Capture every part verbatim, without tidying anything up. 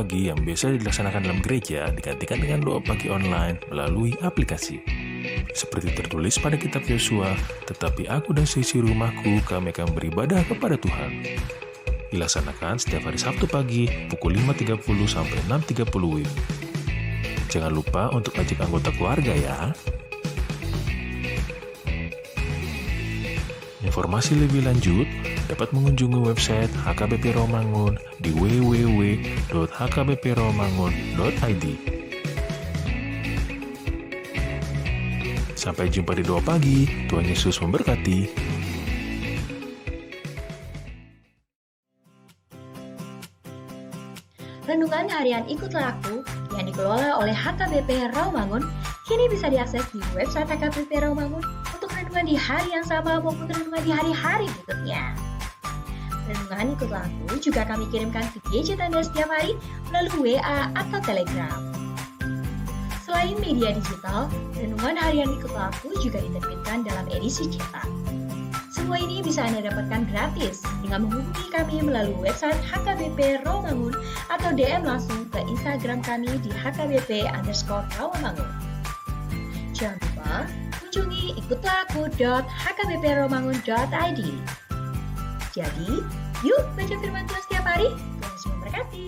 pagi yang biasa dilaksanakan dalam gereja digantikan dengan doa pagi online melalui aplikasi. Seperti tertulis pada kitab Yosua, "Tetapi aku dan seisi rumahku, kami akan beribadah kepada Tuhan." Dilaksanakan setiap hari Sabtu pagi pukul lima tiga puluh sampai enam tiga puluh W I B. Jangan lupa untuk ajak anggota keluarga ya. Informasi lebih lanjut dapat mengunjungi website H K B P Rawamangun di w w w dot h k b p rawamangun dot i d. Sampai jumpa di doa pagi. Tuhan Yesus memberkati. Renungan Harian Ikutlah Aku yang dikelola oleh H K B P Rawamangun kini bisa diakses di website H K B P Rawamangun untuk renungan di hari yang sama maupun renungan di hari-hari berikutnya. Renungan Ikutlah Aku juga kami kirimkan ke gadget Anda setiap hari melalui W A atau Telegram. Selain media digital, Renungan Harian Ikutlah Aku juga diterbitkan dalam edisi cetak. Semua ini bisa Anda dapatkan gratis dengan menghubungi kami melalui website H K B P Rawamangun atau D M langsung ke Instagram kami di H K B P underscore Rawamangun. Jangan lupa kunjungi ikutlah aku dot h k b p rawamangun dot i d. Jadi, yuk baca firman Tuhan setiap hari. Tuhan Yesus memberkati.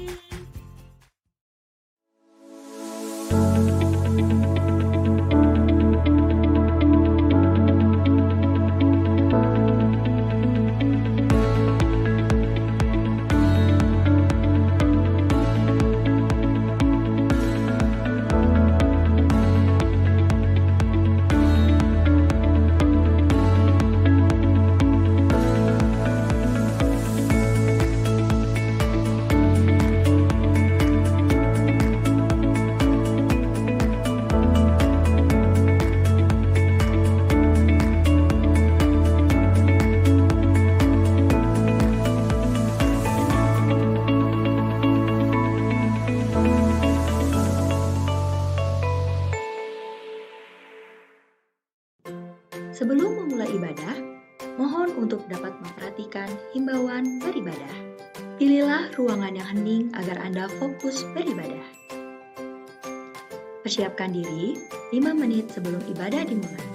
Sebelum memulai ibadah, mohon untuk dapat memperhatikan himbauan beribadah. Pilihlah ruangan yang hening agar Anda fokus beribadah. Persiapkan diri lima menit sebelum ibadah dimulai.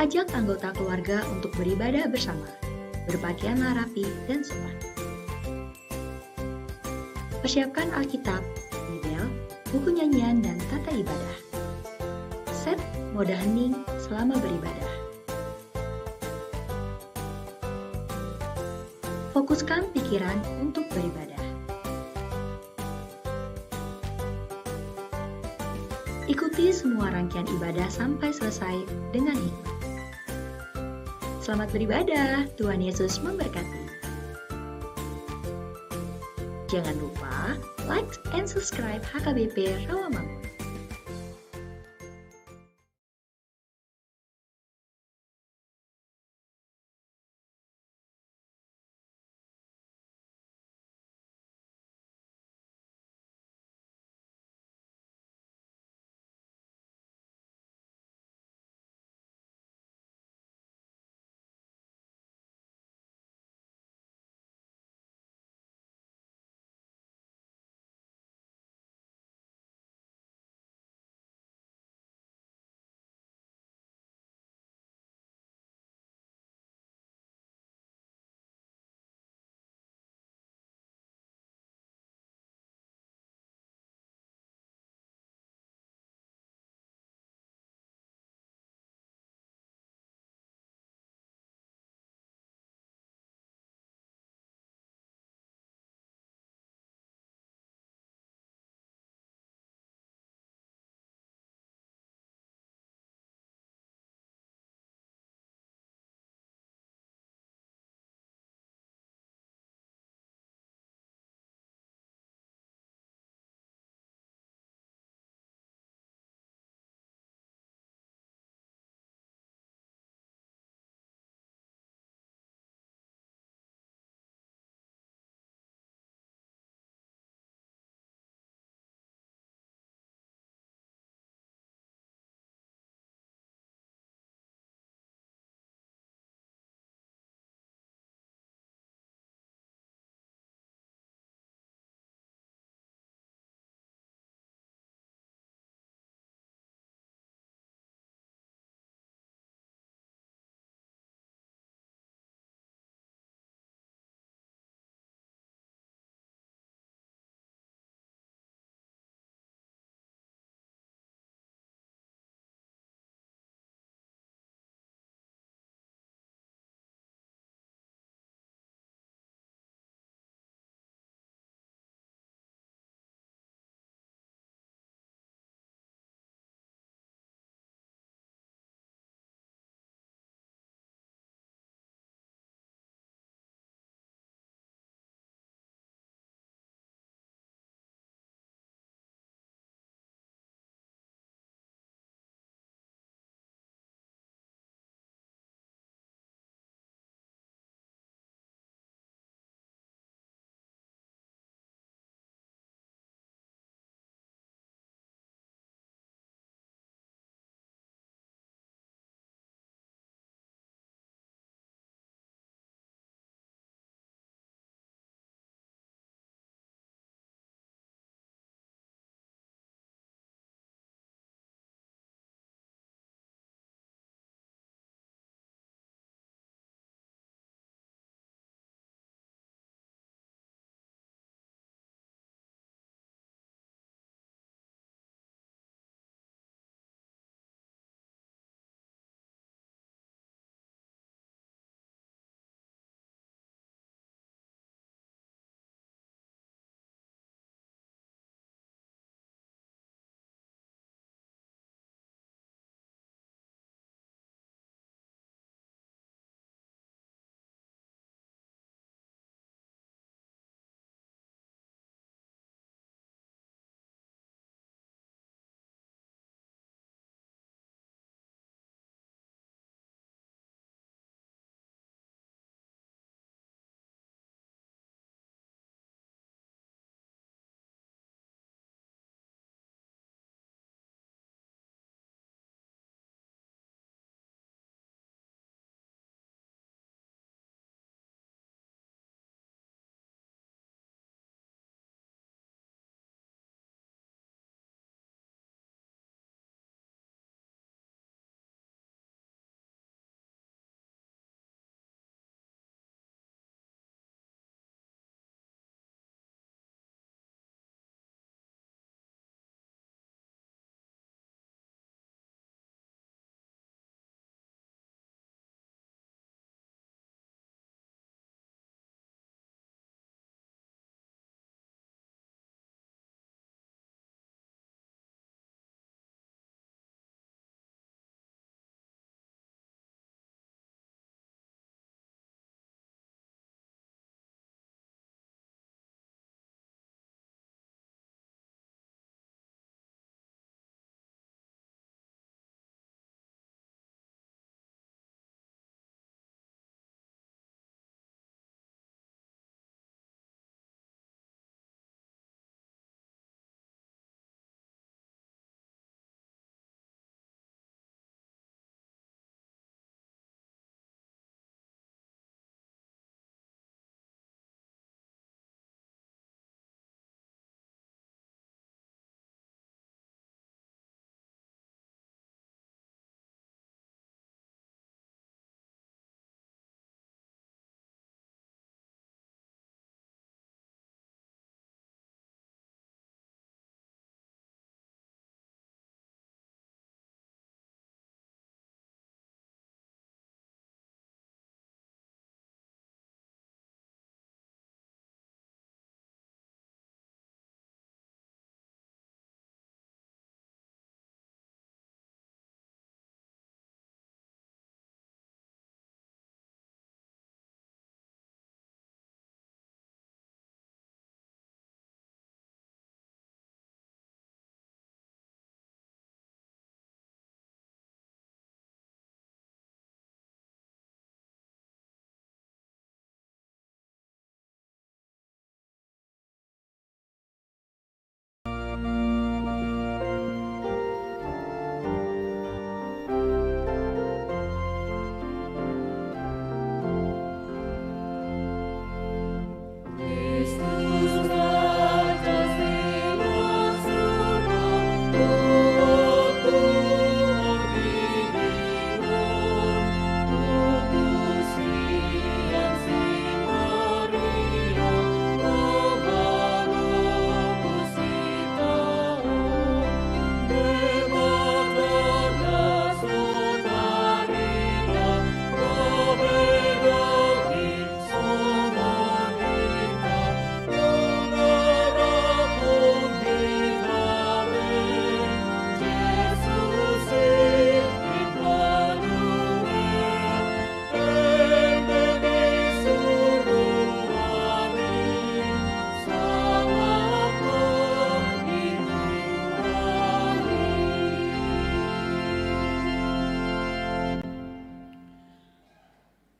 Ajak anggota keluarga untuk beribadah bersama. Berpakaianlah rapi dan sopan. Persiapkan Alkitab, Bibel, buku nyanyian, dan tata ibadah. Set mode hening selama beribadah. Fokuskan pikiran untuk beribadah. Ikuti semua rangkaian ibadah sampai selesai dengan hikmat. Selamat beribadah, Tuhan Yesus memberkati. Jangan lupa like and subscribe H K B P Rawamangun.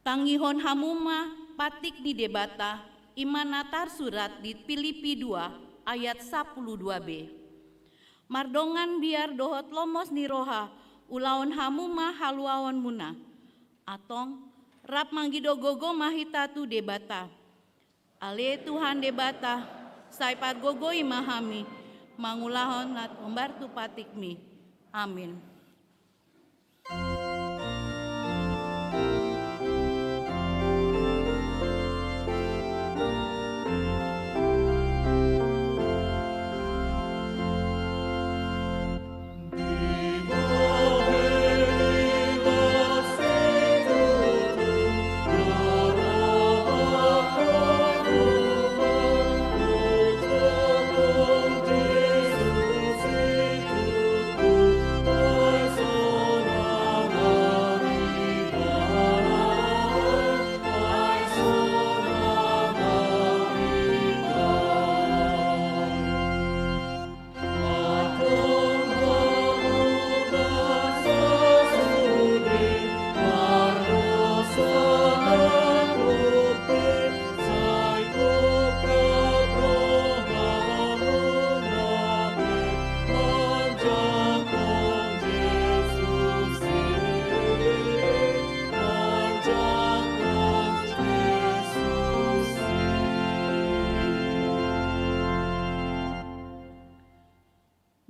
Tangihon hamu ma patik ni Debata, i ma na tarsurat di Pilipi dua ayat sampulu dua b. Mardongan biar dohot lomos ni roha, ulahon hamu ma haluaonmuna. Antong, rap mangido gogo ma hita tu Debata. Ale Tuhan Debata, sai pargogoi ma hami, mangulahon na hombar tu patikmi. Amin.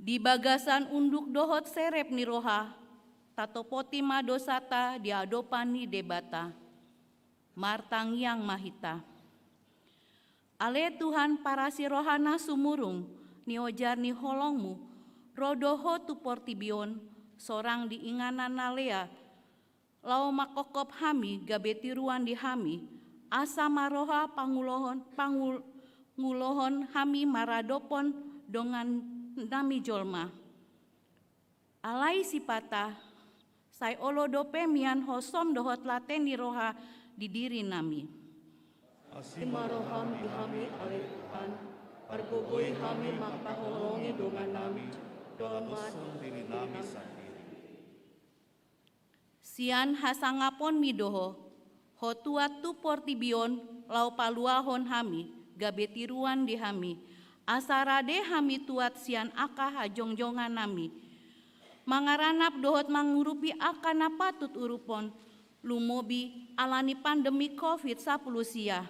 Di bagasan unduk dohot serep ni roha, tatopoti ma dosanta di adopan ni Debata. Martangiang ma hita. Ale Tuhan, parasi roha na sumurung, niojar ni holongmu, ro do Ho tu portibi on, sorang di inganan na lea, laho mangkophop hami gabe tiruan di hami, asa marroha pangulohon, pangul-, pangulohon hami maradophon dongannami jolma. Alai sipata, sai olo dope mian hosom dohot late ni roha di dirinami. Asi ma roham di hami, ale Tuhan, pargogoi hami mangkaholongi dongannami, jolma dohot dirinami sandiri. Sian hasangaponmi do Ho, Ho tuat tu portibi on laho paluahon hami, gabe tiruan di hami, asa rade hami tuat sian angka hajongjongannami, mangaranap dohot mangurupi angka na patut urupon, lumobi ala ni pandemi covid sampulu sia.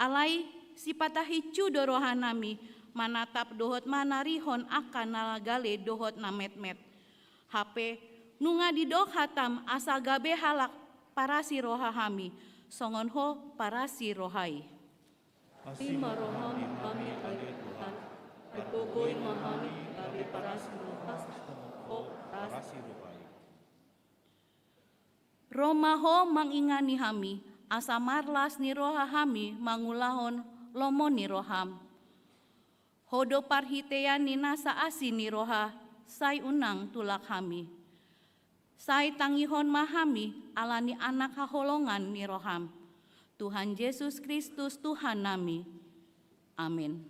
Alai sipata hinsu do rohanami manatap dohot manarihon angka na gale dohot na metmet. Hape nunga didok hatam asa gabe halak parasi roha hami, songon Ho parasi roha i. Asi ma roham di hami, ale Tuhan, pargogoi ma hami gabe parasi roha, songon Ho parasi roha i. Ro ma Ho mangingani hami, asa marlas ni roha hami mangulahon lomo ni roham. Ho do parhitean ni nasa asi ni roha, sai unang tulak hami. Sai tangihon ma hami ala ni Anak haholongan ni roham, Tuhan Jesus Kristus Tuhannami. Amin.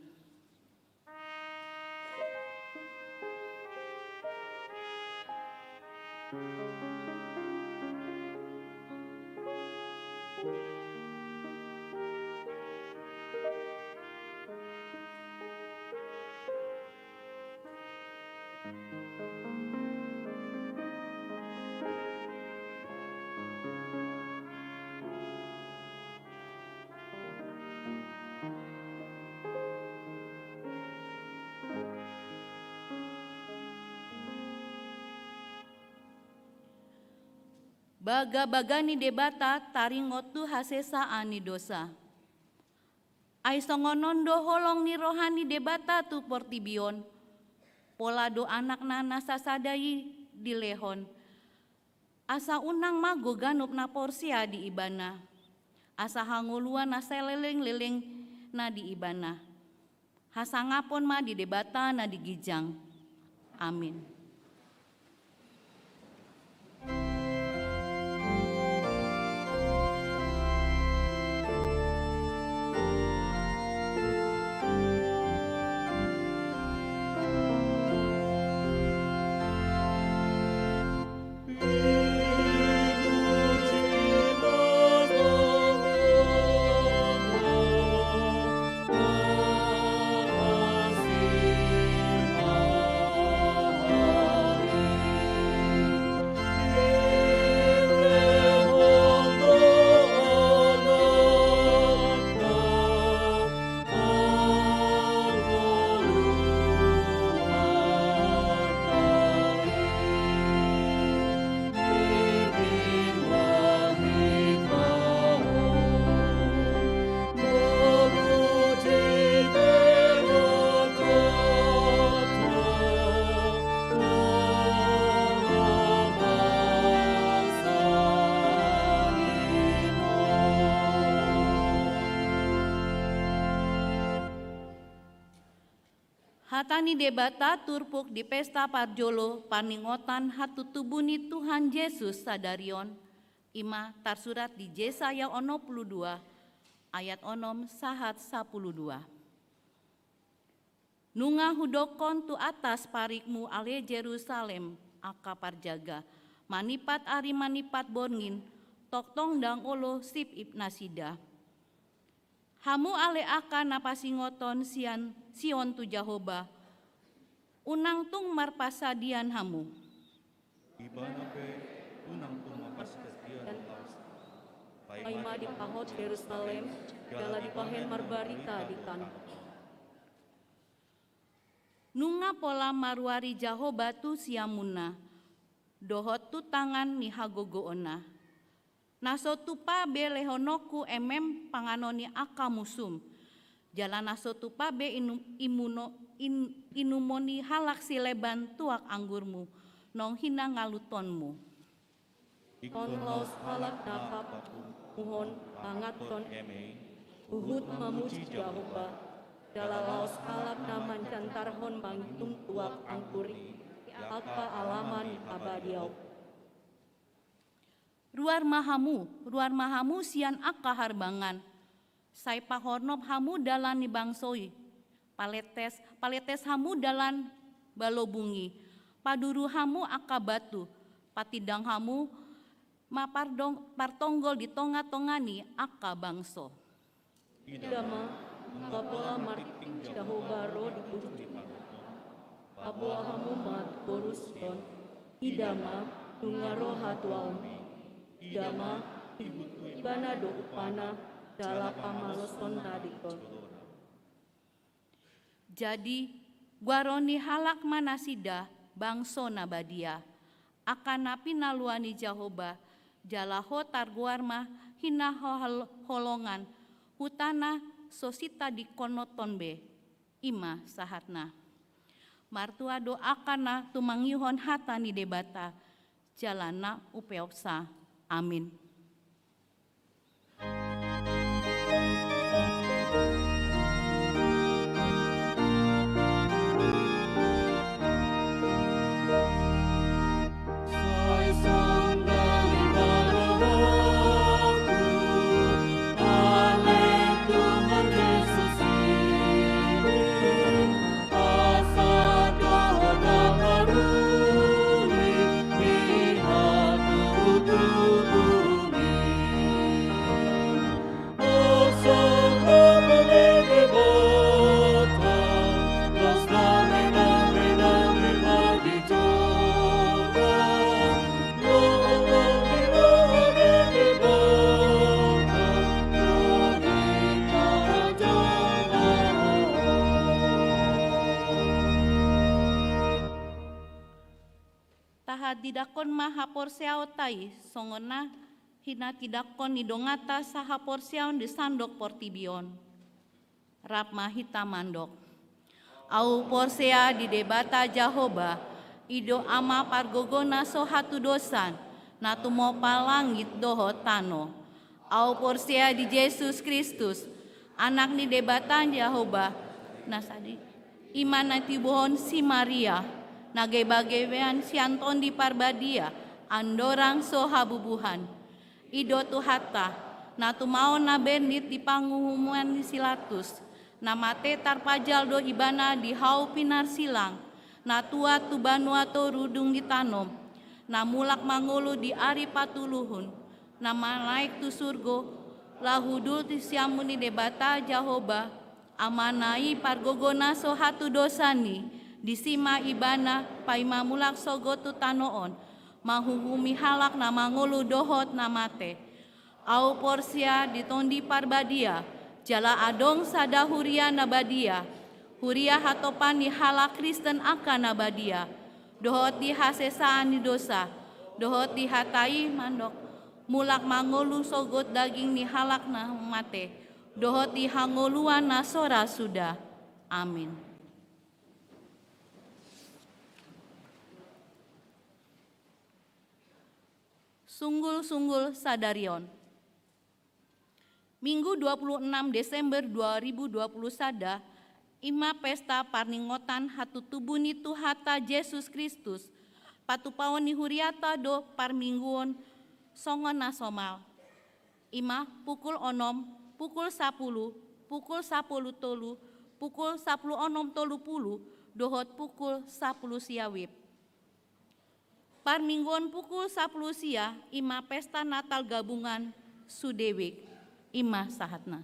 Bagabaga ni Debata taringot tu hasesaan ni dosa. Ai songon on do holong ni roha ni Debata tu portibi on, pola do Anakna na sasada i dilehon, asa unang mago ganup na porsea di Ibana, asa hangoluan na salelenglelengna di Ibana. Hasangapon ma di Debata na di ginjang. Amin. Hata ni Debata turpuk di pesta parjolo parningotan hatutubu ni Tuhan Jesus sadari on, i ma tarsurat di Jesaya onom pulu dua, ayat onom sahat sapulu dua. Nunga hudokkon tu atas parikmu ale Jerusalem, angka parjaga, manipat ari manipat borngin, tongtong ndang olo sip nasida. Hamu ale angka na pasingothon Sion, Sion tu Jahowa, unang tung marpasadian hamu. Ibana pe unang tung marpasadian laos. Paima dipahot Jerusalem, jala dibahen marbarita di tano. Nunga pola maruari Jahowa tu siamunna, dohot tu tangan ni hagogoonna. Na so tupa be lehononku emem panganon ni angka musum, jala na so tupa be inum, imuno, in, inumon ni halak sileban tuak anggurmu, naung hinangalutonmu. Ingkon laos halak na papunguhon panganon eme, huhut mamuji Jahowa, jala laos halak na manjantarhon manginum tuak anggur i, angka alaman ni habadiaon. Ruar ma hamu, ruar ma hamu sian angka harbangan. Sai pahornop hamu dalan ni bangso i. Paletes, paletes hamu dalan balobung i. Paduru hamu angka batu. Patindang hamu ma pardong, partonggol di tongatonga ni angka bangso. Ida ma, nunga pola martingting Jahowa ro di pundi. Paboa hamu ma tu boru Sion. Ida ma, nunga ro hatuaonmi. Ida ma, dibutuhi Ibana do upana, jala pamalosonna di jolona. Jadi, goaron ni halak ma nasida bangso na badia, angka na pinalua ni Jahowa, jala ho targoar ma hinaholongan, hutana so sitadingkonon be, i ma sahatna. Martua do angka na tumangihon hata ni Debata, jala na upeopsa. Amin. Tahatindangkon ma haporseaonta i songon na hinatindangkon ni donganta sahaporseaon di sandok portibi on. Rap ma hita mandok. Ahu porsea di Debata Jahowa, i do Ama pargogo na so hatudosan, na tumompa langit dohot tano. Ahu porsea di Jesus Kristus, Anak ni Debata Jahowa, na sadi, i ma na tinodohon si Maria, na gebagabean sian Tondi Parbadia, andorang so habubuhan. I do Tuhanta, na tumaon na bernit di panguhuman ni si Latus, na mate tarpajal do Ibana di hau pinarsilang, na tuat tu banua toru dung ditanom, na mulak mangolu di ari patoluhon, na manaek tu surgo, laho hundul di siamun ni Debata Jahowa, Amana i pargogo na so hatudosan i, disi ma Ibana paima mulak sogot tu tano on, manguhumi halak na mangolu dohot na mate. Ahu porsea di Tondi Parbadia, jala adong sada huria na badia, huria hatopan ni halak Kristen angka na badia, dohot di hasesaan ni dosa, dohot di hata i mandok, mulak mangolu sogot daging ni halak na mate, dohot di hangoluan na so ra suda. Amin. Sunggul-sunggul sadari on. Minggu dua puluh enam Desember dua ribu dua puluh sada, i ma pesta parningotan hatutubu ni Tuhanta Jesus Kristus, patupaon ni huriata do parmingguon songon na somal. I ma pukul onom, pukul sapulu, pukul sapulu tolu, pukul sapulu onom tolu pulu, dohot pukul sapulu sia WIB. Parmingguon pukul sapulu sia, i ma pesta Natal gabungan sude WIB. I ma sahatna.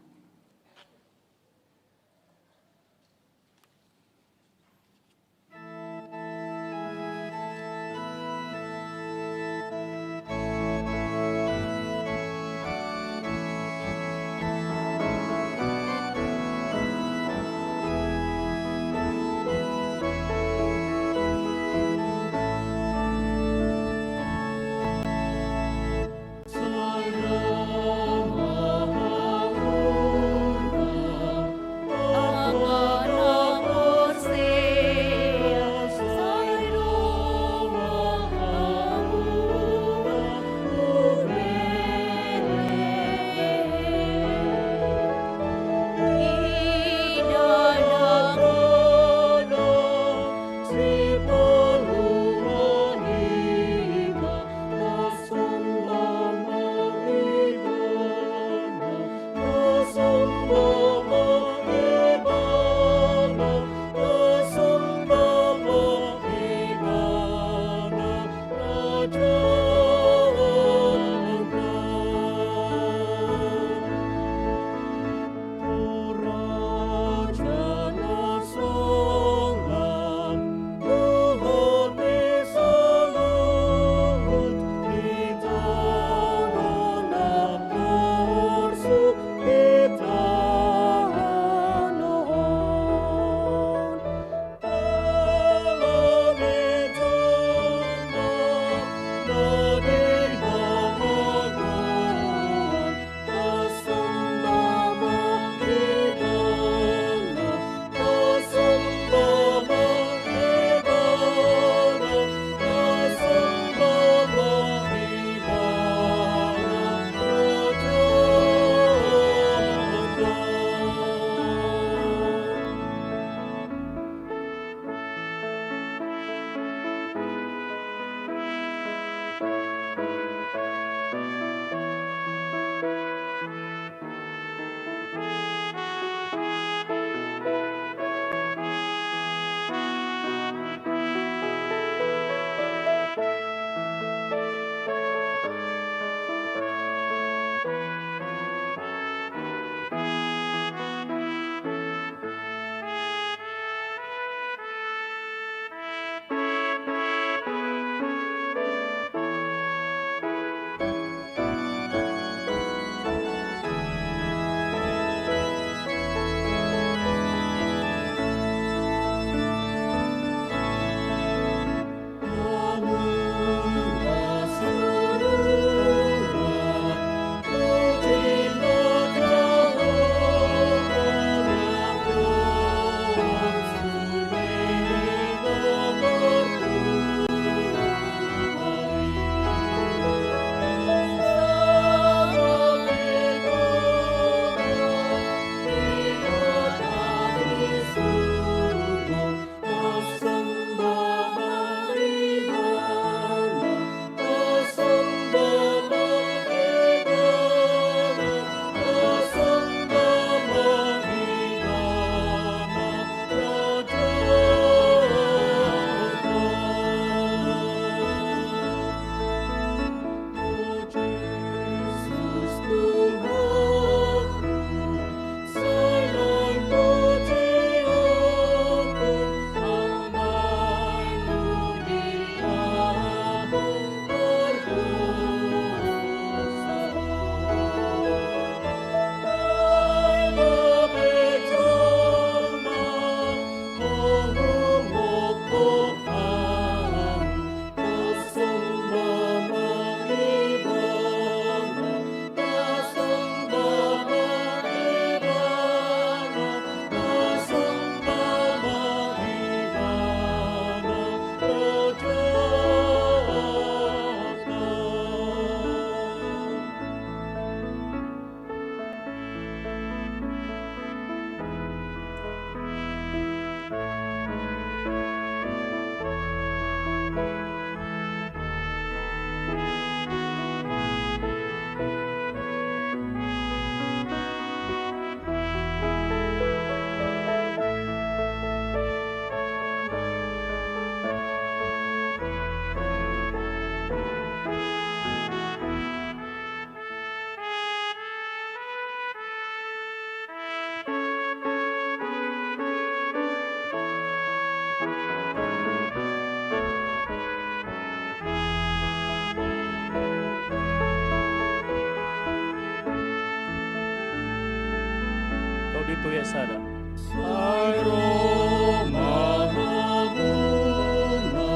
sada. Sai ro ma hamuna,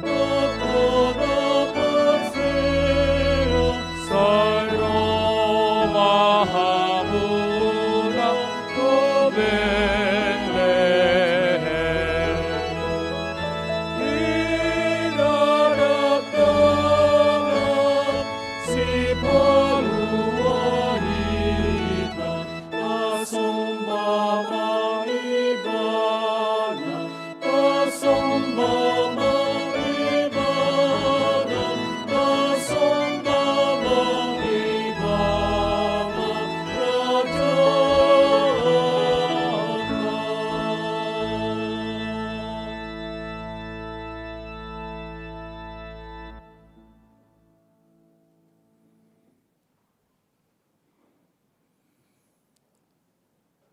angka na porsea, sai ro ma hamuna tu Betlehem. Di na datang na sipalua hita, tasomba ma Ibana, tasomba ma Ibana, tasomba ma Ibana, Raja.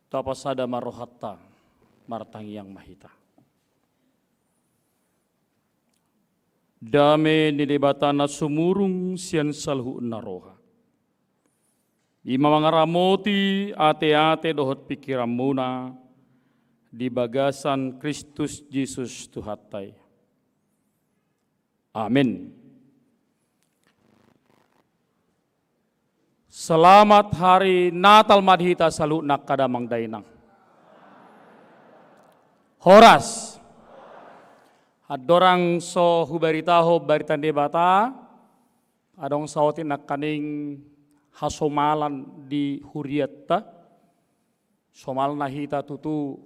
Tapasada ma rohanta, martangiang ma hita. Dame ni Debata na sumurung sian saluhutna roha, i ma mangaramoti ateate dohot pingkiranmuna di bagasan Kristus Jesus Tuhanta i. Amin. Selamat hari Natal ma di hita saluhutna, angka damang dainang. Horas. Andorang so hubaritahon barita ni Debata, adong saotik nangkaning hasomalan di hurianta. Somalna hita tutu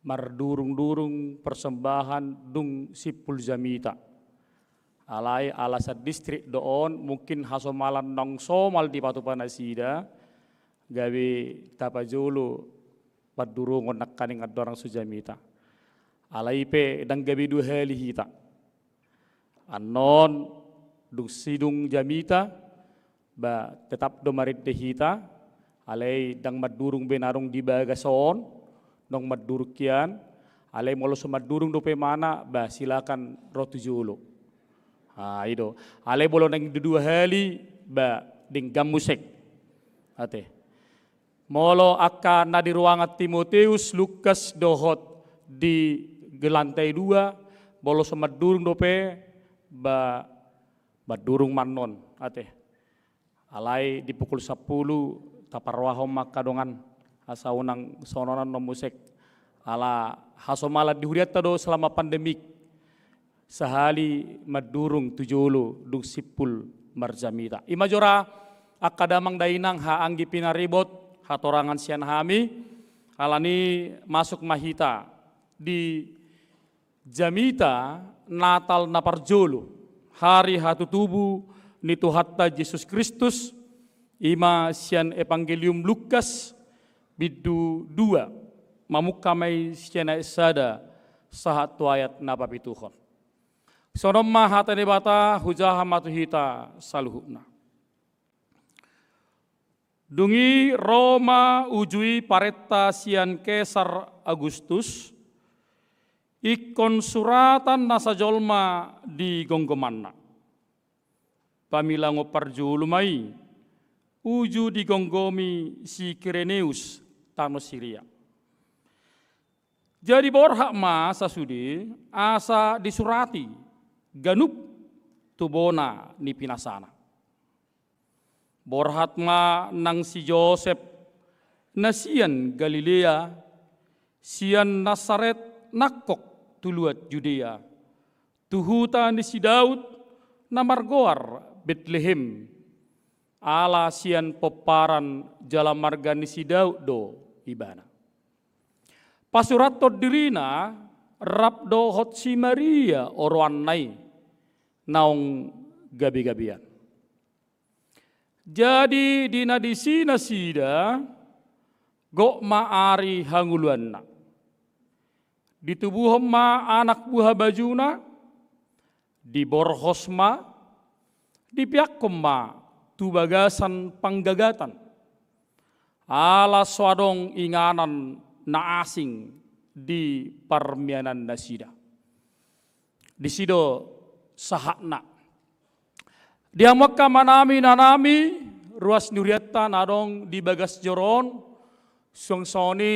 mardurung-durung persembahan dung simpul jamita. Alai ala sadistrik do on, mungkin hasomalan naung somal dipatupa nasida, gabe tapajolo pandurungon nangkaning andorang so jamita. Alai pe ndang gabe dua hali hita. Annon dung sidung jamita, ba tetap do marende hita, alai ndang mandurung be na adong di bagas on, ndang mandurung hian, alai molo so mandurung dope ibana, ba silakan ro tu jolo. Ah, i do. Alai molo naeng dua hali, ba denggan muse. Ate. Molo angka na di ruangan Timoteus, Lukas dohot di lantai dua, molo so mandurung dope, ba mandurung ma annon, ate. Alai di pukul sampulu taparrohahon ma angka dongan, asa unang songon on annon muse. Ala hasomalan di hurianta do selama pandemik. Sahali mandurung tu jolo dung simpul marjamita. I ma jora angka damang dainang, haha anggi pinaribot, hatorangan sian hami, alani masuk ma hita di jamita Natal na parjolo, hari hatutubu ni Tuhanta Jesus Kristus, i ma sian Evangelium Lukas, bindu dua, mamungka ma i sian ayat sada sahat tu ayat na papituhon. Songon on ma hata ni Debata, hujaha ma tu hita saluhutna. Dung i ro ma uju i parenta sian Kesar Agustus, ingkon suratan nasa jolma di gomgomanna. Pamilangon parjolo ma i, uju digomgomi si Kireneus, tano Siria. Jadi borhat ma sasude, asa disurati ganup tu bona ni pinasana. Borhat ma nang si Josep, na sian Galilea, sian Nasaret nangkok tu luat Judea, tu huta ni si Daud, na margoar Betlehem, ala sian pomparan jala marga ni si Daud do ibana. Pasurathon dirina rap dohot si Maria oroanna i, naung gabegabean. Jadi di na disi nasida, gok ma ari hangoluanna. Ditubuhon ma anak buha bajuna, diborhos ma, dipeakkon ma tu bagasan panggagatan. Ala so adong inganan na asing di parmianan nasida. Disi do sahatna. Di hamu angka amanami, inanami, ruas ni hurianta na adong di bagas joro on, Suang songon i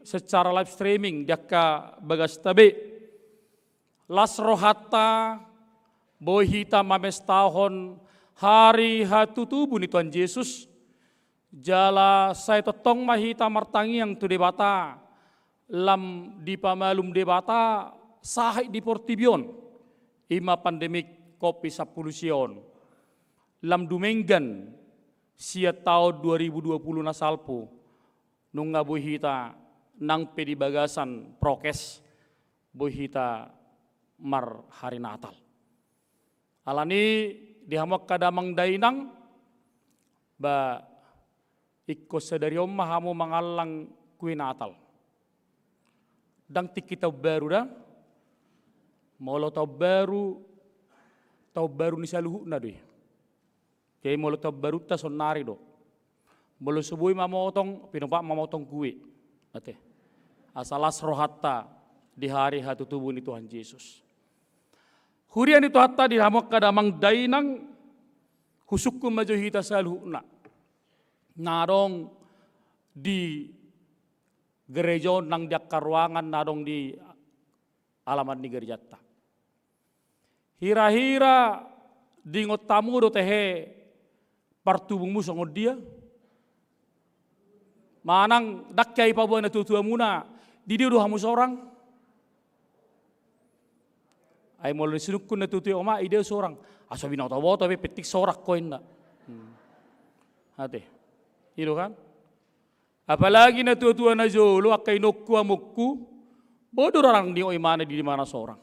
secara live streaming di angka bagasta be. Las rohanta boi hita mamestahon hari hatutubu ni Tuhan Jesus. Jala sai tongtong ma hita martangiang tu Debata, lam dipamalum Debata sahit di portibi on, i ma pandemik covid sampulu sia on. Lam dumenggan sian taon dua ribu dua puluh na salpu, nunga boi hita nang pe di bagasan prokes, boi hita marhari Natal. Alani di hamu angka damang dainang, ba ingkon sadari on ma hamu mangallang kue Natal. Ndang tingki taon baru da, molo taon baru, taon baru ni saluhutna do i. Jadi molo taon barunta saonnari do. Molo so boi mamotong, pinompar mamotong kue. Ate. Asa las rohanta di hari hatutubu ni Tuhan Jesus. Huria ni Tuhanta, di hamu angka damang dainang, husungkun ma jo hita saluhutna na adong di gereja on, nang di angka ruangan na adong di alaman ni gerejanta. Hira-hira diingot hamu do tehe partubungmu songon dia? Manang ndang hea dipaboa natuatuamuna, di dia do hamu sorang? Ai molo sinungkun natuatua i, "Oma, i dia sorang?" "Ah, so binotoboto be, penting sorang ho," inna. Hmm. Ate. I do kan? Apalagi natuatua na jolo, angka inongku, amongku, boi do rarang diingot imana di imana sorang.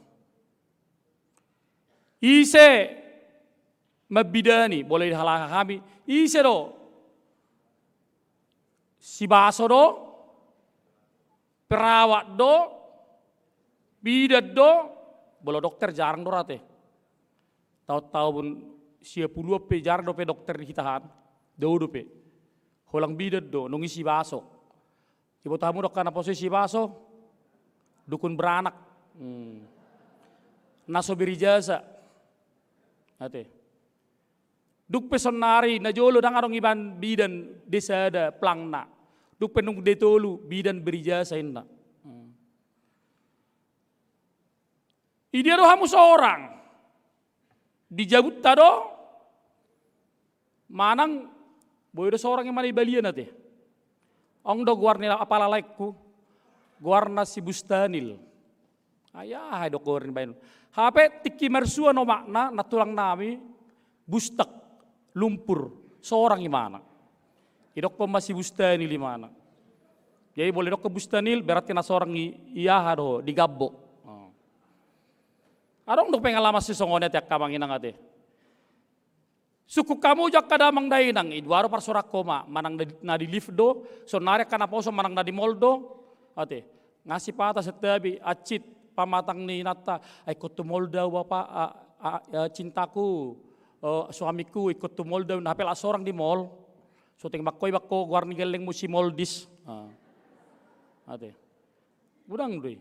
Ise mambidani, molo di halak hami, ise do? Sibaso do? Perawat do? Bidan do? Molo dokter jarang do ra ate. Taon-taon sia puluan pe jarang dope dokter di hita an. Dao dope. Holan bidan do, nunga sibaso. Iboto hamu do angka naposo i sibaso? Dukun beranak. Hmm. Na so berijasa. Ate. Dung pe saonnari, na jolo ndang adong ibaen bidan, de sada plangna. Dung pe nunga de tolu, bidan berijasa inna. Hmm. I dia do hamu sorang? Di jabunta do? Manang boi do sorang imana di balian ate. Adong do goar ni apala laengku, goarna si Bustanil. Ai aha do goar ni baen. Hape tingki marsuan omakna, nantulang nami, bustak, lumpur, sorang imana. Idokkon ma si Bustanil imana. Jadi molo idokkon Bustanil, berarti na sorang i, i aha do, di gambok. Oh. Adong do pengalaman sisongon i ate angka amang inang ate. Sungkun hamu jo angka damang dainang, i dua do parsorang homa, manang na di, na di lift do, saonnari angka naposo manang na di mall do, ate. Nga sipata santabi, hansit pamatang ni inanta, "Ai ingkon tu mall do au bapa, a, a, a, cintaku, o, suamiku, ingkon tu mall do au," na hape las sorang di mall. So tung mangkoi bangko goar ni gellengmu si Moldis. Ah. Ate. Godang do i.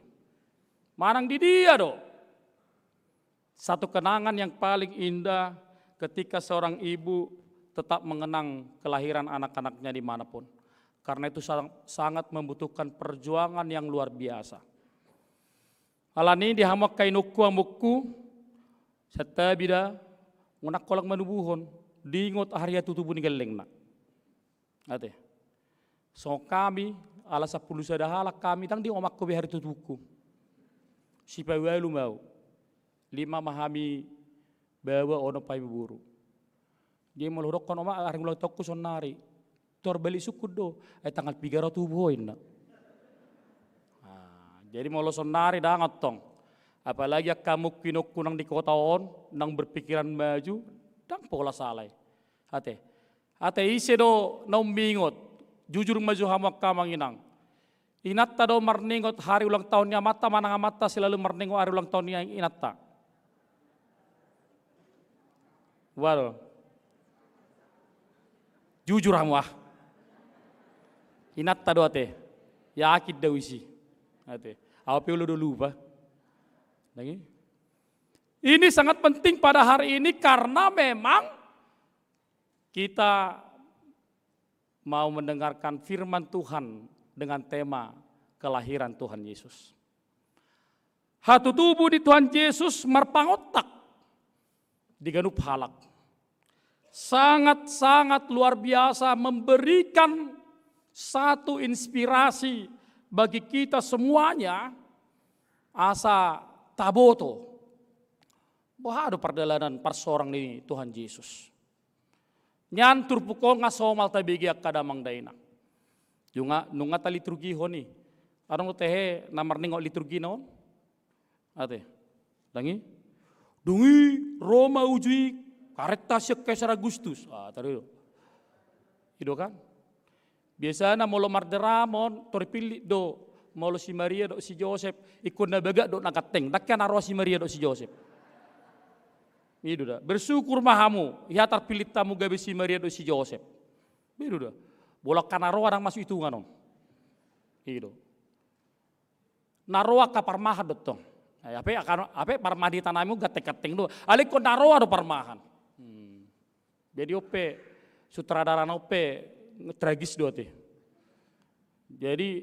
Manang di dia do? Satu kenangan yang paling indah ketika seorang ibu tetap mengenang kelahiran anak-anaknya di mana pun. Karena itu sang-, sangat membutuhkan perjuangan yang luar biasa. Alani di hamu angka inongku, amongku, santabi da, unang holan manubuhon, diingot hari hatutubu ni gellengna. Ate. Songon hami, ala sampulu sada halak hami, ndang diingot omakku be hari hatutubuku. Sipaiualu ma au. Lima ma hami baoa, onom pe hami boru. Jadi molo hudokkon, "Oma, hari ulang tahunku saonnari." "Tor balik sungkun do." "Ai tanggal piga ro tubu ho?" inna. Ah, jadi molo saonnari ndang antong. Apalagi angka amongku, inongku nang di kota on, nang berpikiran maju, ndang pola sala i. Ate. Ate, ise do na ummingot? Jujur ma jo hamu angka amang inang. Inanta do marningot hari ulang tahun ni amanta, manang amanta selalu marningot hari ulang tahun ni inanta? Waduh. Jujur hamu ah. Inanta do ate. Yakin do au disi. Ate. Au pe olo do lupa. Lagi. Ini sangat penting pada hari ini karena memang kita mau mendengarkan firman Tuhan dengan tema kelahiran Tuhan Yesus. Hatutubu ni Tuhan Yesus marpangontak di ganup halak. Sangat-sangat luar biasa, memberikan satu inspirasi bagi kita semuanya, asa taboto boha do pardalanan parsorang ni Tuhan Yesus. Nian turpuk on nga somal tabege angka damang dainang. Nunga, nunga taliturgihon i. Adong do tehe na marningot liturgina on? Ate. Dang i? Dung i ro ma uju i kareta sian Kaisar Agustus. Ah, tadi do. I do kan? Biasana molo mardrama on, tor pillit do. Molo si Maria dohot si Josep, ingkon na bagak dohot na ganteng. Ndang hea na roa si Maria dohot si Josep. I do da. Bersyukur ma hamu, hea tarpillit hamu gabe si Maria dohot si Josep. I do da. Molo angka na roa ndang masuk itungan on. I do. Na roa angka parmahan do tong. Ai, ape, ape parmahan di tanami on ganteng-ganteng do. Alai ingkon na roa do parmahan. Hmm. Jadi on pe, sutradarana on pe tragis do ate. Jadi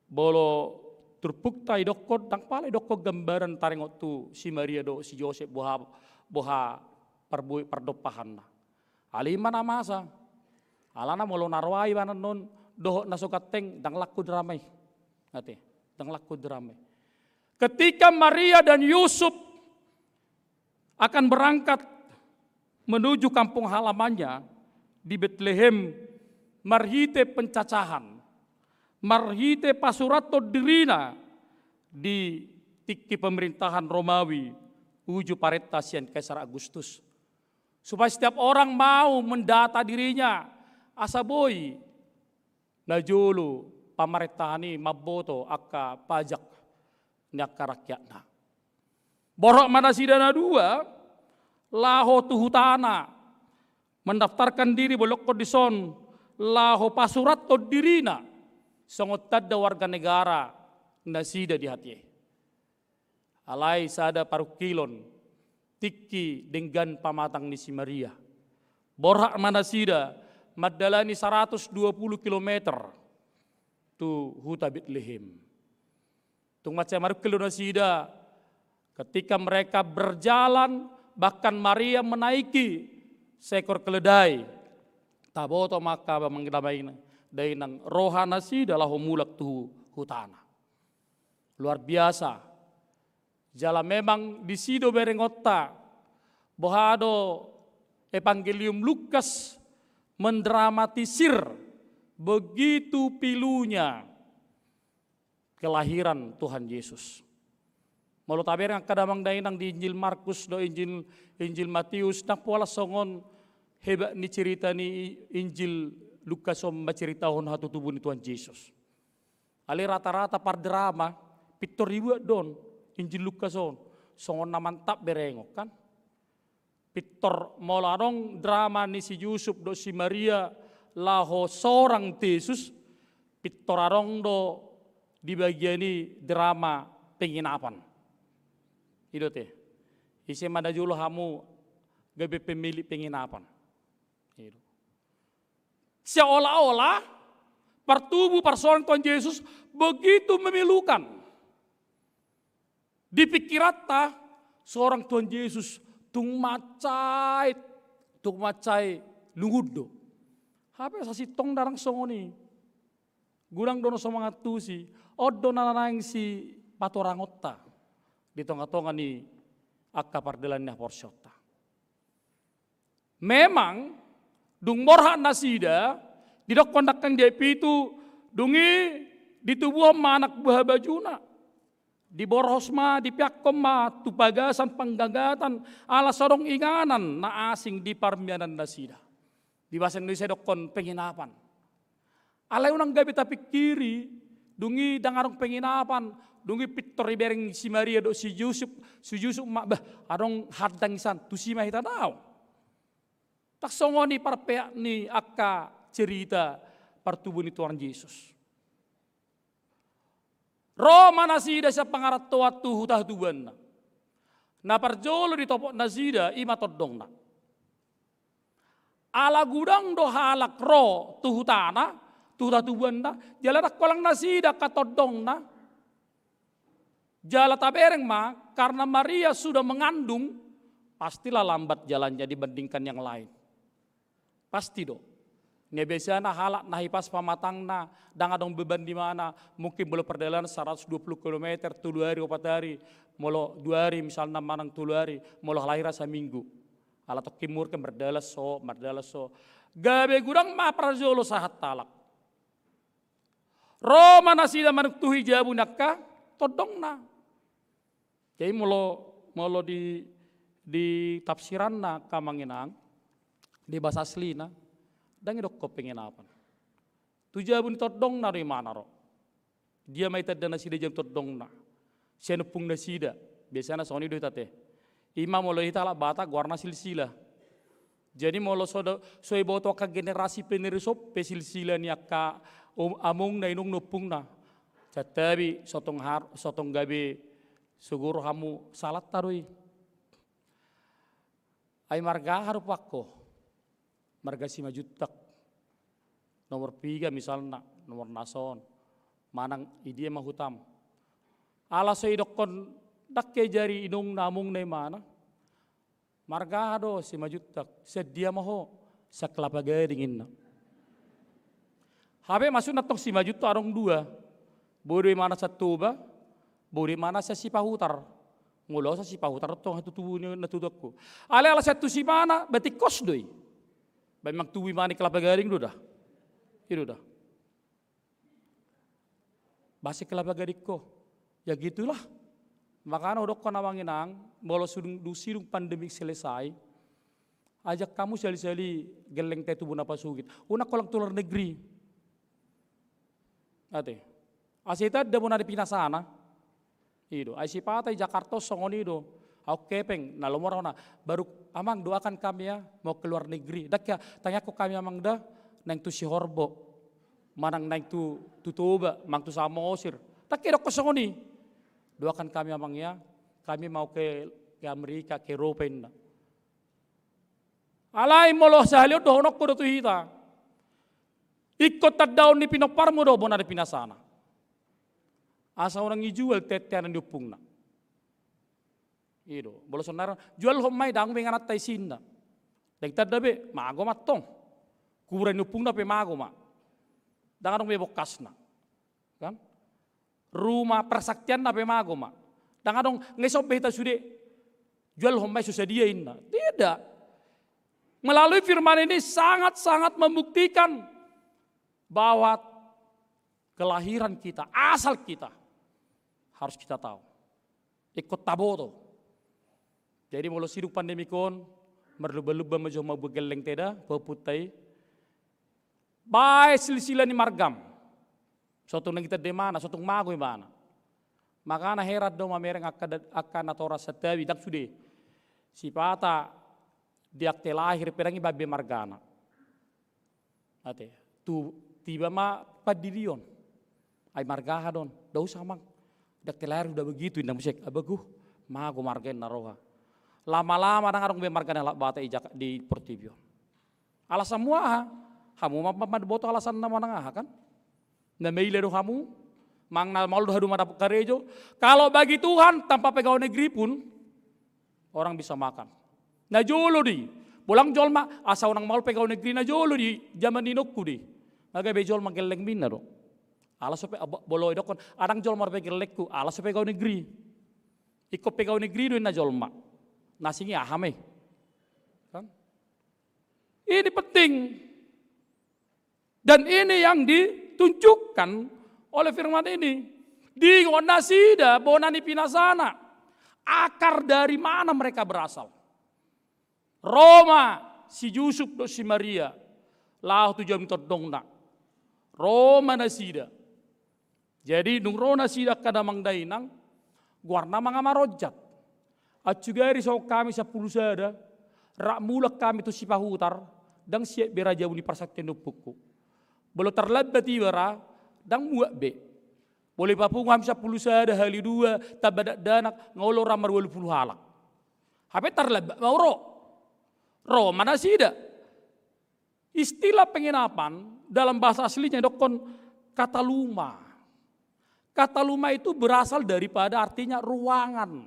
molo turpukta idokkon, ndang pala idokkon gambaran taringot tu si Maria dohot si Josep boha, boha parbue pardompahanna. Alai i ma na masa. Alana molo na roa ibanan on dohot na so ganteng, ndang laku drama i. Ate, ndang laku drama i. Ketika Maria dan Yusuf akan berangkat menuju kampung halamannya di Betlehem, marhite pencacahan, marhite pasurathon dirina di tingki pemerintahan Romawi, uju parenta sian Kaisar Agustus. Supaya setiap orang mau mendata dirinya, asa boi najolo pamarentahan i mamboto angka pajak ni angka rakyatna. Borhat ma nasida na dua laho tu hutana, mendaftarkan diri, bolongkon dison, laho pasurathon dirina songon tanda warga negara nasida di hatiha i. Alai sada parungkilon, tingki denggan pamatang ni si Maria. Borhat ma nasida mandalani saratus dua pulu kilometer tu huta Betlehem. Tung mansai marungkil do nasida, ketika mereka berjalan, bahkan Maria menaiki seekor keledai. Taboto ma angka damang dainang, roha nasida laho mulak tu hutana. Luar biasa. Jala memang disi do berengonta boha do Evangelium Lukas mendramatisir begitu pilunya kelahiran Tuhan Yesus. Molo tabereng angka damang dainang di Injil Markus dohot Injil, Injil Matius, ndang pola songon hebat ni cerita ni Injil Lukas on manceritahon hatutubu ni Tuhan Yesus. Alai rata-rata pardrama, pintor dibuat do on Injil Lukas on. Songon na mantap berengon, kan? Pintor molo adong drama ni si Yusuf dohot si Maria laho sorang Jesus, pintor adong do di bagian i drama penginapan. I do ate. Ise ma najolo hamu gabe pemilik penginapan? I do. Seolah-olah partubu parsorang Tuhan Yesus begitu memilukan. Di pikiranta, sorang Tuhan Yesus tung mansai, tung mansai lungun do. Hape sasintongna ndang songon i. Godang do na so mangantusi, on do na naeng sipatorangonta di tonga-tonga ni angka pardalan ni haporseaonta. Memang, dung borhat nasida, didokkon nangkin di ayat pitu, dung i ditubuhon ma anak buha bajuna. Diborhos ma, dipeakkon ma tu bagasan panggagatan, ala so adong inganan na asing di parmianan nasida. Di bahasa Indonesia didokkon penginapan. Alai unang gabe tapingkiri, dung i ndang adong penginapan, dung i pintor dibereng si Maria dohot si Yusuf, si Yusuf ma, bah, adong handang i san, tusi ma hita dao. Ndang songon i parpeak ni angka cerita partubu ni Tuhan Yesus. Ro ma nasida sian pangarantoan tu huta hatubuanna. Na parjolo ditopot nasida, i ma tondongna. Ala godang do halak ro tu hutana, tu hatubuanna, jala ndang holan nasida angka tondongna. Jala tabereng ma, karena Maria sudah mengandung, pastilah lambat jalannya dibandingkan yang lain. Pasti do. Nga biasana halak na hipas pamatangna, ndang adong beban di mana, mungkin molo pardalanan seratus dua puluh kilometer, tolu ari, opat ari, molo dua ari misalna manang tolu ari, molo lahiran saminggu. Ala tokkin murke mardalan so, mardalan so. Gabe godang ma parjolo sahat halak. Ro ma nasida manungtuhi jabu ni angka tondongna. Jadi molo, molo di, di tafsiranna angka amang inang, di bahasa aslina, ndang didokkon penginapan. Tu jabu ni tondongna do imana ro. Dia ma ditanda nasida jabu ni tondongna. Sian ompung nasida. Biasana songon i do hita te. Ima molo hita halak Batak goarna silsila. Jadi molo so, so diboto angka generasi penerus on pe silsila ni angka um-, amongna, inongna, ompungna. Santabi, so tung har-, so tung gabe sugur hamu salanta do i. Ai marga aha do pangko? Marga Simanjuntak. Nomor piga misalna, nomor na son. Manang i dia ma hutam. Ala so didokkon ndang ke jari inongna, amongna, imana. Marga aha do? Simanjuntak. Sian dia ma ho? Sian Kelapa Gading, inna. Hape maksudna tong Simanjuntak adong dua. Boi do imana sian Toba, boi do imana sian Sipahutar. Molo sian Sipahutar tong hatutubu ni natuaku. Alai ala sian tu si mana, berarti kos do i. Ba memang tubu imana i Kelapa Gading do da. I do da. Ba sian Kelapa Gading ho. Ya gitulah. Makana hudokkon amang inang, molo sudung, dung sidung pandemi selesai, ajak hamu sahali-sahali gellengta i tu bona pasogit. Unang holan tu luar negeri. Ate. Asa itanda bona ni pinasana. I do. Ai sipata i Jakarta on songon i do. Ahu hepeng, na lomo ra hona. Baru, "Amang, doakan kami ya, mau ke luar negeri." Ndang hea, tangiangkon hami amang da, naeng tu Sihorbo. Manang naeng tu, tu Toba, manang tu Samosir. Ndang hea didokkon songon i. "Doakan kami amang ya, kami mau ke, ke Amerika, ke Eropa," inna. Alai molo sahali on dohononku do tu hita. Ingkon tandaon ni pinomparmu do bona ni pinasana. Asa unang ijual teanteanan ni ompungna. I do, molo sonari on, jualhon ma i, dang be ingananta isinna. Dang tanda be, mago ma tong. Kuburan ni ompungna pe mago ma. Dang adong be bokkasna. Kan? Ruma parsaktianna pe mago ma. Dang adong, nga ison be hita sude. Jualhon ma i, so sadia inna. Tidak. Melalui firman ini sangat-sangat membuktikan bahwa kelahiran kita, asal kita, harus kita tahu. Ingkon taboto. Jadi molo sidung pandemi on, marlumba-lumba ma jo hamu gellengta da, pahompunta i. Baen silsila ni margam. So tung naeng itanda imana, so tung mago imana. Makana heran do mamereng angka da-, angka natoras, santabi, ndang sude. Sipata di akte lahir pe ndang ibaen be margana. Ate, tu tiba ma pandirion. Ai marga aha do on? Nda usah amang. Di akte lahir sudah begitu, inna muse. Abagu, mago marga inna roha. Lama-lama ndang adong be marga ni halak Batak i Jaka-, di portibi on. Alasanmu aha? Hamu ma, ma, ma boto alasanna manang aha, kan? Na maila do hamu, manang na maol do hamu mandapot karejo. Kalau bagi Tuhan, tanpa pegawai negeri pun orang bisa makan. Na jolo do i. Bolang jolma, asa unang maol pegawai negeri, na jolo do i, zaman ni inongku do i. Nga gabe jolma gelleng ma inna do. Ala so pe-, bo-, molo didokkon, ndang jolma dope gellengku, ala so pegawai negeri. Ingkon pegawai negeri do inna jolma. Na asing i aha ma i? Kan? Ini penting. Dan ini yang ditunjukkan oleh firman ini. Diingot nasida bona ni pinasana. Akar dari mana mereka berasal? Ro ma si Jusup dohot si Maria laho tu jabu ni tondongna. Ro ma nasida. Jadi, dung ro nasida angka damang dainang, goarna ma nga maronjat. Ansugari songon hami sampulu sada, rap mulak hami tu Sipahutar, ndang siap be ra jabu ni parsaktian ni ompungku. Molo tarlambat iba ra, ndang muat be. Molo ipapungu hami sampulu sada, hali dua, tamba dakdanak, nga olo ra marualu pulu halak. Hape tarlambat ma ro. Ro ma nasida. Istilah penginapan dalam bahasa aslinya didokkon kataluma. Kataluma itu berasal daripada artinya ruangan.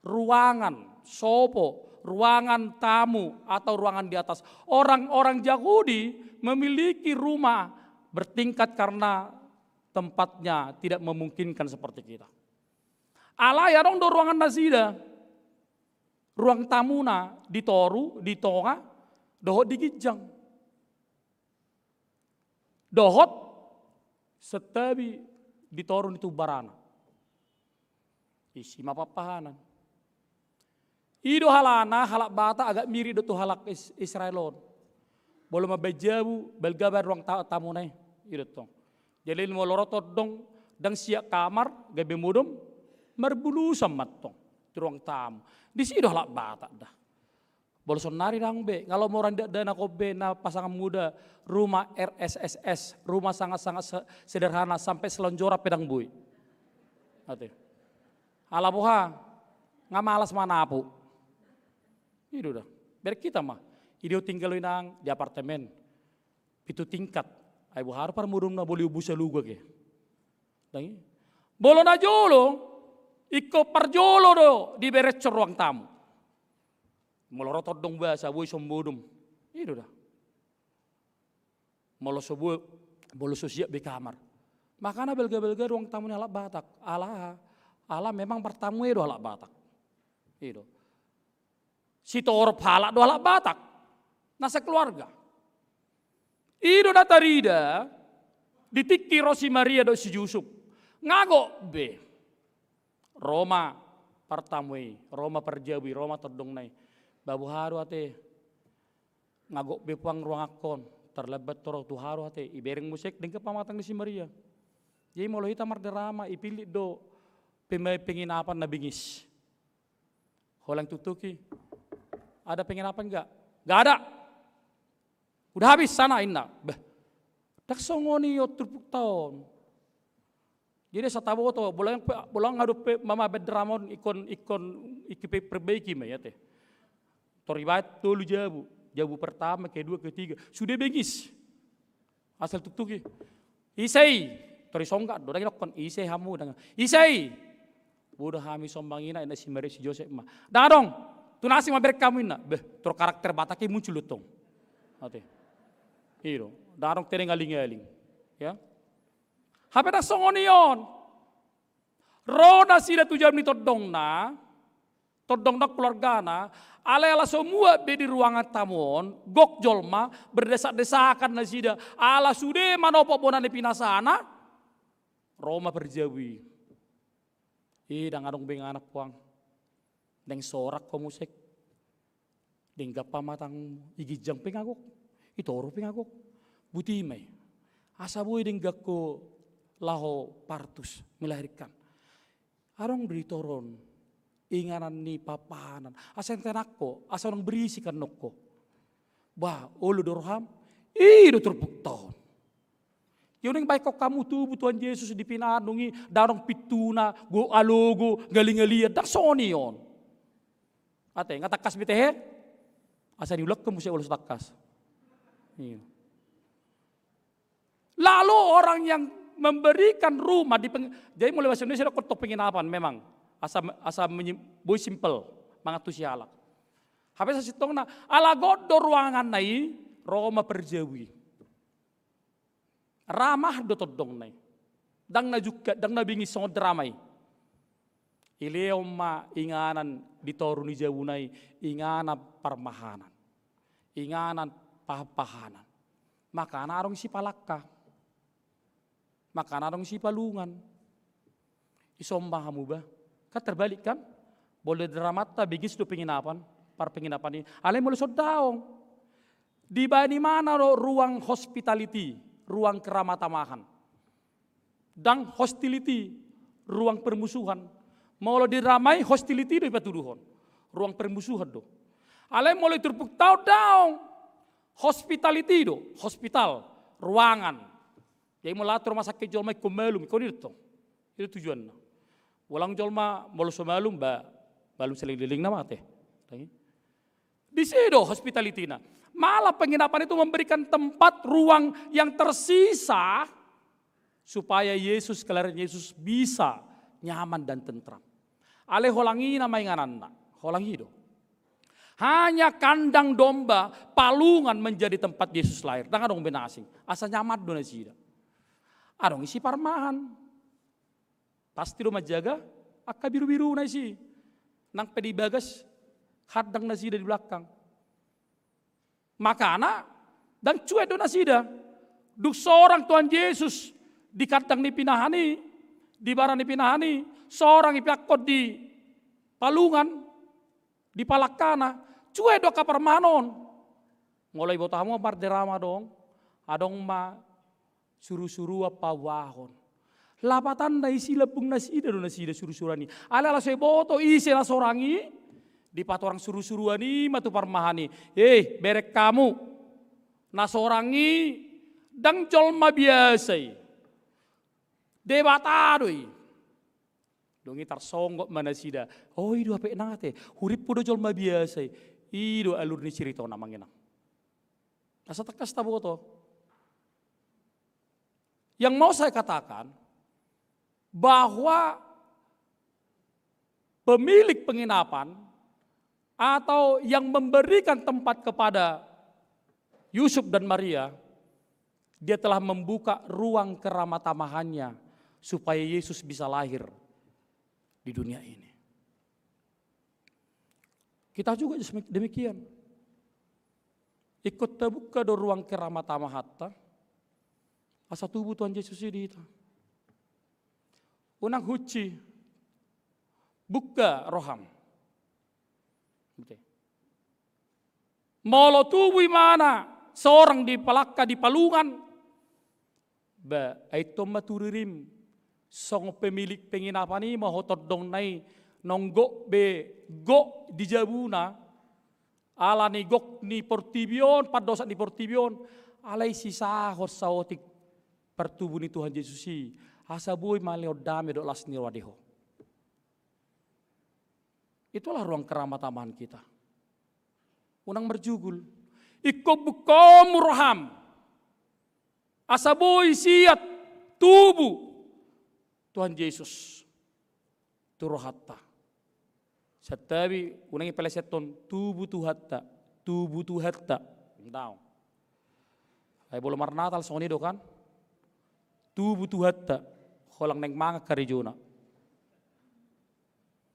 Ruangan, sopo, ruangan tamu atau ruangan di atas. Orang-orang Yahudi memiliki rumah bertingkat karena tempatnya tidak memungkinkan seperti kita. Alai adong do ruangan nasida. Ruang tamuna di toru, di tonga, dohot di ginjang. Dohot santabi di toru ni tumbarana. Isi ma papahanan. I do halana halak Batak agak mirip do tu halak Is-, Israel on. Molo mambaen jabu, balga baen ruang ta-, tamuna i. I do tong. Jadi molo ro tondong, ndang siap kamar, gabe modom, marbulusan ma tong tu ruang tamu. Disi do halak Batak da. Molo sonnari ndang be, nga lomo orang da-, dana kobe na pasangan muda, rumah R S S S, rumah sangat-sangat se-, sederhana, sampai selonjoran pe ndang boi. Ate. Ala boha, nga malas manapu. I do da. Bereng hita ma. I do tinggal inang di apartemen. Pitu tingkat. Ai boha do parmodom na boi umbu saluga ke. Ndang i. Molo na jolo, ingkon parjolo do diberengshon ruang tamu. Molo ro tondong basa, boi so modom. I do da. Molo so boi, molo so siap be kamar. Makana balga-balga ruang tamu ni halak Batak. Ala, ala memang partamu i do halak Batak. I do. Sitorop halak do halak Batak. Na sakeluarga. I do na tarida, di tingki ro si Maria dohot si Jusup. Nga gok be. Ro ma partamu i, ro ma parjabu i, ro ma tondongna i. Ba boha do ate. Nga gok be puang ruangankon, tarlambat ro tu aha do ate. Ibereng muse denggan pamatang ni si Maria. Jadi molo hita mardrama, ipillit do pemain penginapan na bengis. Holan tutuki. Ada penginapan nggak? Nggak ada. Udah habis sana, inna. Bah. Ndang songon i on turpukta on. Jadi sataboto, bolang, bolang adong pe mamaen drama on, ingkon, ingkon, ingkon pe perbaiki ma i ate. Tor ibaen tolu jabu. Jabu pertama, kedua, ketiga. Sude bengis. Asal tuktuki. Ise i? Tor isonggat do, ndang idokkon ise hamu, ndang. Ise i? Boi do hami sombang, inna, inna si Maria, si Josep ma. Ndang adong. Tu na asing ma bereng hamu, inna. Beh, tor karakter Batak i muncul do tong. Ate. I do. Ndang adong tereng aling-aling. Ya. Hape ndang songon i on. Ro nasida tu jabu ni tondongna, tondongna, keluargana, alai ala so muat be di ruangan tamu on, gok jolma, berdesak-desakan nasida, ala sude manopot bona ni pinasana, ro ma parjabu i. I, ndang adong be inganan puang. Ndang sorak ho muse. Denggan pamatang, i ginjang pe nga gok, i toru pe nga gok. Boti ma i. Asa boi denggan ho laho partus, melahirkan. Adong do di toru on inganan ni papahanan. Asa tenang ho, asa unang berisik annon ho. Bah, olo do roham, i do turpukta on. Ia unang baen ho hamu tubu Tuhan Jesus di pinahan nunga i, ndang adong pintuna, go alogo, ngali-ngalian, ndang songon i on. Ate, nga tangkas be tehe? Asa niulak ho muse olo so tangkas. Iya. Lalu orang yang memberikan rumah di peng-, jadi molo bahasa Indonesia do kontong penginapan memang. Asa, asa menyi-, boi simpel, mangantusi halak. Hape sasintongna, ala gok do ruanganna i, ro ma parjabu i. Ramah do tondongna i. Ndang na jungkat, ndang na bingis songon drama i. Ilehon ma inganan di toru ni jabuna i, inganan parmahanan. Inganan pahan-pahanan. Makana adong sipalangka. Makana adong sipalungan. Ison ma hamu ba. Kan terbalik kan? Molo di dramanta bingis do penginapan, parpenginapan i. Alai molo songon daong. Dibaen imana do ruang hospitality, ruang keramah-tamahan. Ndang hostility, ruang permusuhan. Molo di drama i hostility do ipatuduhon. Ruang permusuhan do. Alai molo di turpukta on daong. Hospitality do, hospital, ruangan. Jadi molo tu rumah sakit jolma ingkon malum, ingkon i do tong. I do tujuanna. Bolang jolma molo so malum, ba, malum saleleng-lelengna ma ate. Ndang i. Di situ hospitality-na. Malah penginapan itu memberikan tempat ruang yang tersisa supaya Yesus, kelahiran Yesus bisa nyaman dan tentram. Alai holan i nama ingananna, holan i do. Hanya kandang domba, palungan menjadi tempat Yesus lahir. Ndang adong be na asing. Asa nyaman do nasida. Adong isi parmahan. Pasti do manjaga angka biru-biruna isi. Nang pe di bagas handang nasida di belakang. Makana, ndang cuek do nasida. Dung sorang Tuhan Yesus di kandang ni pinahan i, di bara ni pinahan i, sorang ipeakkon di palungan, di palangkana, cuek do angka parmahan on. Molo iboto hamu mardrama adong, adong ma surusuruan pauahon. Lapatanna isi lambung nasida do nasida surusuruan i. Alai ala so iboto ise na sorang i, dipatorang surusuruan i ma tu parmahan i. Eh, bereng hamu. Na sorang i ndang jolma biasa i. Debata do i. Dung i tarsonggot ma nasida. Oh, i do hape nang ate. Hurippu do jolma biasa i. I do alur ni ciritana amang inang. Asa tangkas taboto. Yang mau saya katakan, bahwa pemilik penginapan atau yang memberikan tempat kepada Yusuf dan Maria, dia telah membuka ruang keramatamahannya supaya Yesus bisa lahir di dunia ini. Kita juga demikian. Ingkon tabuka do ruang keramatamahan ta, asa tubu Tuhan Yesus i di hita. Unang hunci, buka roham. Oke. Molo tubu imana sorang di palangka di palungan, ba, ai tong ma turirim, songon pemilik penginapan i ma ho tondongna i, naung gok be, gok di jabuna, ala ni gok ni portibi on, pandosak ni portibi on, alai sisahon saotik partubu ni Tuhan Yesus i, asa boi ma lehon dame dohot las ni roha di ho. Itulah ruang keramatamahan kita. Unang marjugul. Ingkon buka hamu roham. Asa boi siat tubu Tuhan Yesus tu rohanta. Santabi, unang ipeleseton tubu Tuhanta, tubu Tuhanta. Ndang. Ai molo marnatal songon i do kan. Tubu Tuhanta, holan naeng mangan karejona.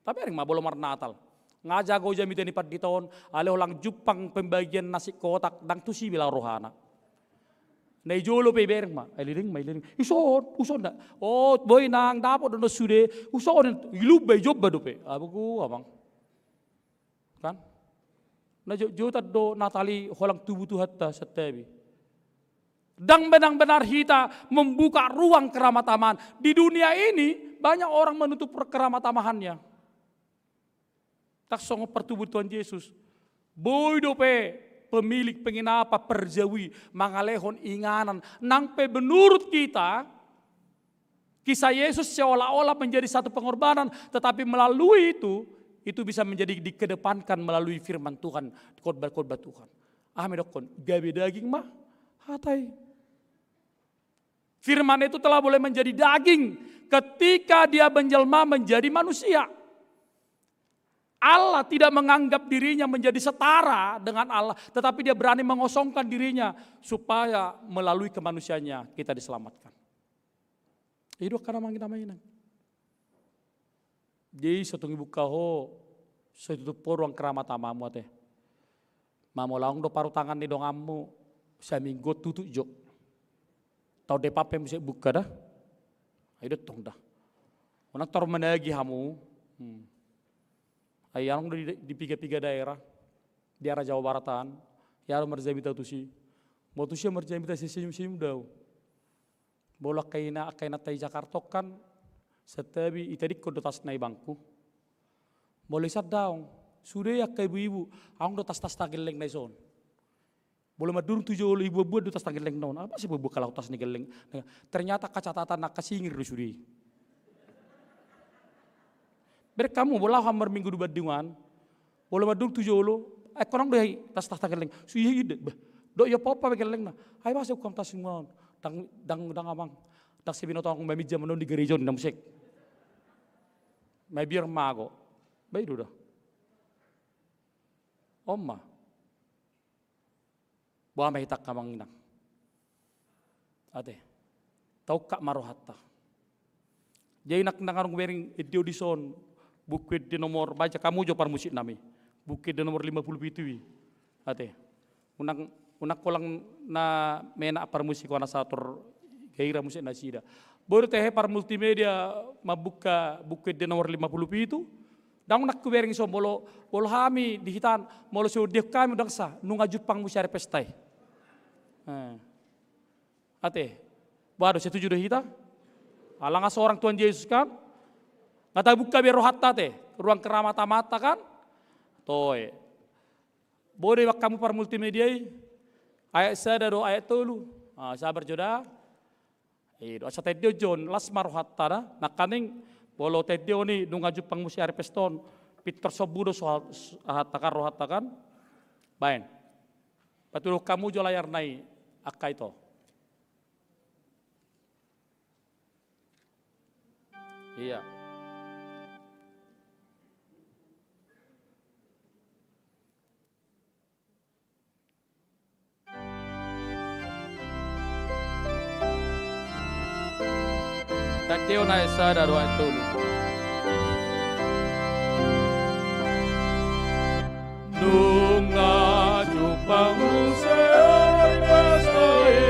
Tabereng ma molo marnatal. Nga jago jamita ni pandita on, alai holan jumpang pembagian nasi kotak, ndang tusi be laho rohana. Na i jolo pe ibereng ma, ai leleng ma, ai leleng. Uson, uson da. Oh, boi nang dapot do sude. Uson, ilumba, ijomba dope. Abu ku, amang. Kan? Na jotjotan do Natal i holan tubu Tuhanta santabi. Ndang benar-benar hita membuka ruang keramatamahan. Di dunia ini banyak orang menutup keramatamahannya. Tarsongon partubu ni Tuhan Yesus. Boi dope pemilik penginapan parjabu i mangalehon inganan. Nang pe menurut kita, kisah Yesus seolah-olah menjadi satu pengorbanan, tetapi melalui itu, itu bisa menjadi dikedepankan melalui firman Tuhan, khotbah-khotbah Tuhan. Aha ma idokkon, gabe daging ma hata i. Firman itu telah boleh menjadi daging ketika dia menjelma menjadi manusia. Allah tidak menganggap dirinya menjadi setara dengan Allah, tetapi dia berani mengosongkan dirinya supaya melalui kemanusiaannya kita diselamatkan. I do angka na manginang. Jadi so tung ibuka ho, so itutup ho ruang keramatamahanmu ate. Mamolaong do parutangan ni donganmu, saminggu tutup jo. Taon depan pe muse buka da. Ai do tong da. Unang taru managi hamu. Hmm. Ai adong do di, di piga-piga daerah. Di arah Jawa Baratan. Ia adong marjamita tusi. Molo tusi marjamita senyum-senyum do au. Molo angka ina, angka inanta i Jakarta on kan, santabi itadingkon do tas na i bangku. Molo i sandang, sude angka ibu-ibu, adong do tas-tas na gelleng na i son. Molo mandurung tu jolo ibu-ibu do tas na gelleng na on. Apa sih ibu-ibu kalau tas na gelleng? Nah, ternyata kacatatan angka singir do sude. Bereng hamu, molo au marminggu di Bandung an, molo mandurung tu jolo, Ai, konang do i, tas tahta gelleng. Suhi i de, bah. Dok i opa-opa be gellengna. Ai, boasa huham tas muna on? Ndang, ndang, ndang, amang. Ndang sai binoto ahu maminjam annon di gareja on, ninna muse. Mabiar mago. Bah, i do da. On ma. Boha ma hita angka amang inang? Ate. Taungkap ma rohanta. Jadi nang, nang adong hubereng ende on dison, Buku Ende nomor, baca hamu jo parmusiknami. Buku Ende nomor lima puluh pitu i. Ate. Unang, unang holan na menak parmusik on asa tor gairah muse nasida. Boi do tehe parmultimedia mambuka Buku Ende nomor lima puluh pitu. Ndang nang hubereng dison, molo, molo hami di hita an, molo so diondihon hami ndang sa, nunga jumpang muse ari pesta i. Eh. Ate. Boha do, setuju do hita? Ala nga sorang Tuhan Jesus kan? Nga tabuka be rohanta ate, ruang keramat-amanta kan? Toe. Boi do ibaen hamu parmultimedia i. Ayat sada dohot ayat tolu. Ah, sabar jo da. I do, asa taendehon jo on, las ma rohanta da. Nangkaning, molo taendehon i, nunga jumpang muse ari pesta on. Pintor sombu do so, so, ahanta kan, rohanta kan? Baen. Patuduhon hamu jo layarna i, angka ito. Iya. Taendehon ayat sada dohot ayat tolu. Nunga jumpang muse ari pesta i,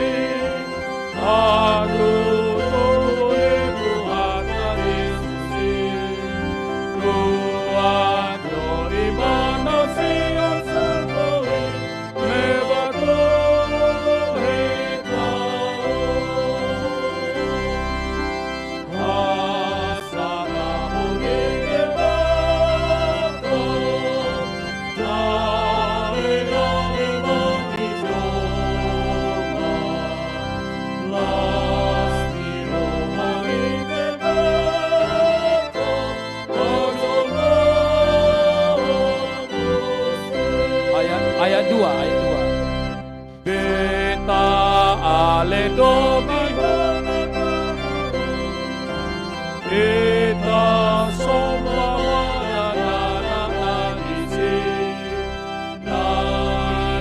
aduh, Tuhan Jesus i. Tuhan do i manang sian surgo i, lebat do hita. Ayat, ayat dua, ayat dua. Beta ale do di hona, beta somba wada na disi, na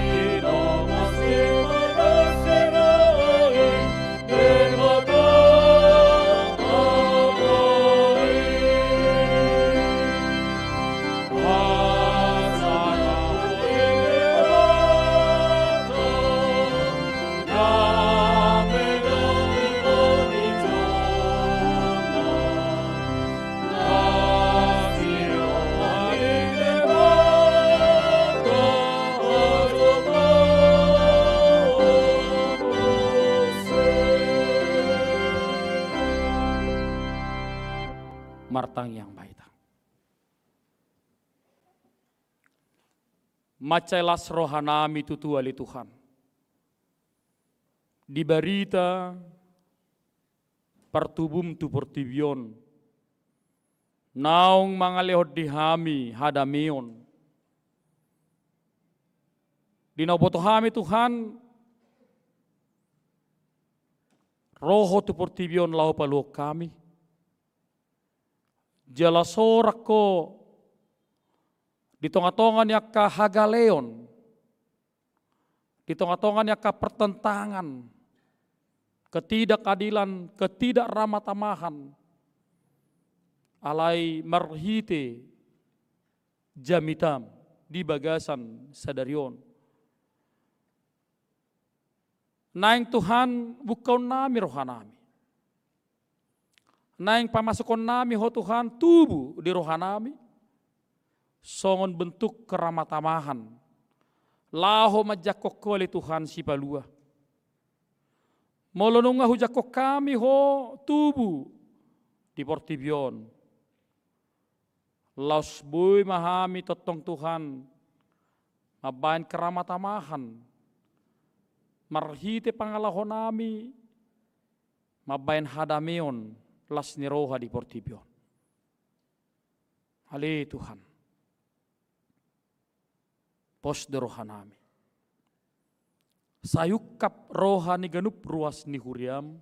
di lomo si marasina i, Debata Ama i. Martangiang ma hita. Mansai las rohanami tutu ale Tuhan, di barita partubum tu portibi on, naung mangalehon di hami hadameon. Di na huboto hami Tuhan, ro Ho tu portibi on laho paluahon hami. Jala sorang Ho di tonga-tonga ni angka hagaleon, di tonga-tonga ni angka pertentangan, ketidakadilan, ketidakramatamahan, alai marhite jamitam di bagasan sadari on. Naeng Tuhan, bungkaonnami rohanami. Naeng pamasukhonnami Ho Tuhan tubu di rohanami songon bentuk keramatamahan, laho manjangkon Ho ale Tuhan Sipalua. Molo nunga hujangkon hami Ho tubu di portibi on, laos boi ma hami tongtong Tuhan mambahen keramatamahan, marhite pangalahonami mambahen hadameon las ni roha di portibi on. Ale Tuhan. Pos do rohanami. Sai ungkap roha ni ganup ruas ni huriam,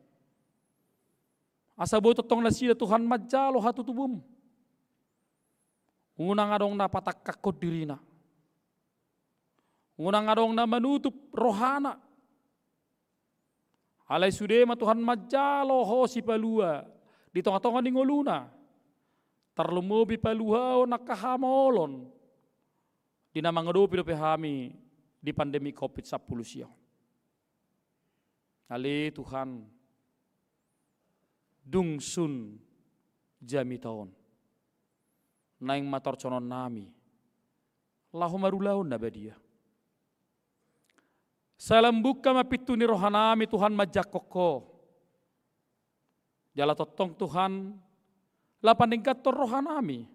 asa boi tongtong nasida, Tuhan, manjalo hatutubum. Unang adong na patangkakkon dirina. Unang adong na manutup rohana. Alai sude ma, Tuhan, manjalo Ho Sipalua di tongatonga ni ngoluna. Tarlumobi paluaon angka hamaolon di na mangadopi dope hami di pandemi covid sampulu sia on. Ale Tuhan, dung sun jamita on, naeng ma torcononnami laho marulaon na badia. Sai lam bungka ma pintu ni rohanami, Tuhan, manjangkon Ho. Jala tongtong, Tuhan, lam pandengganhon rohanami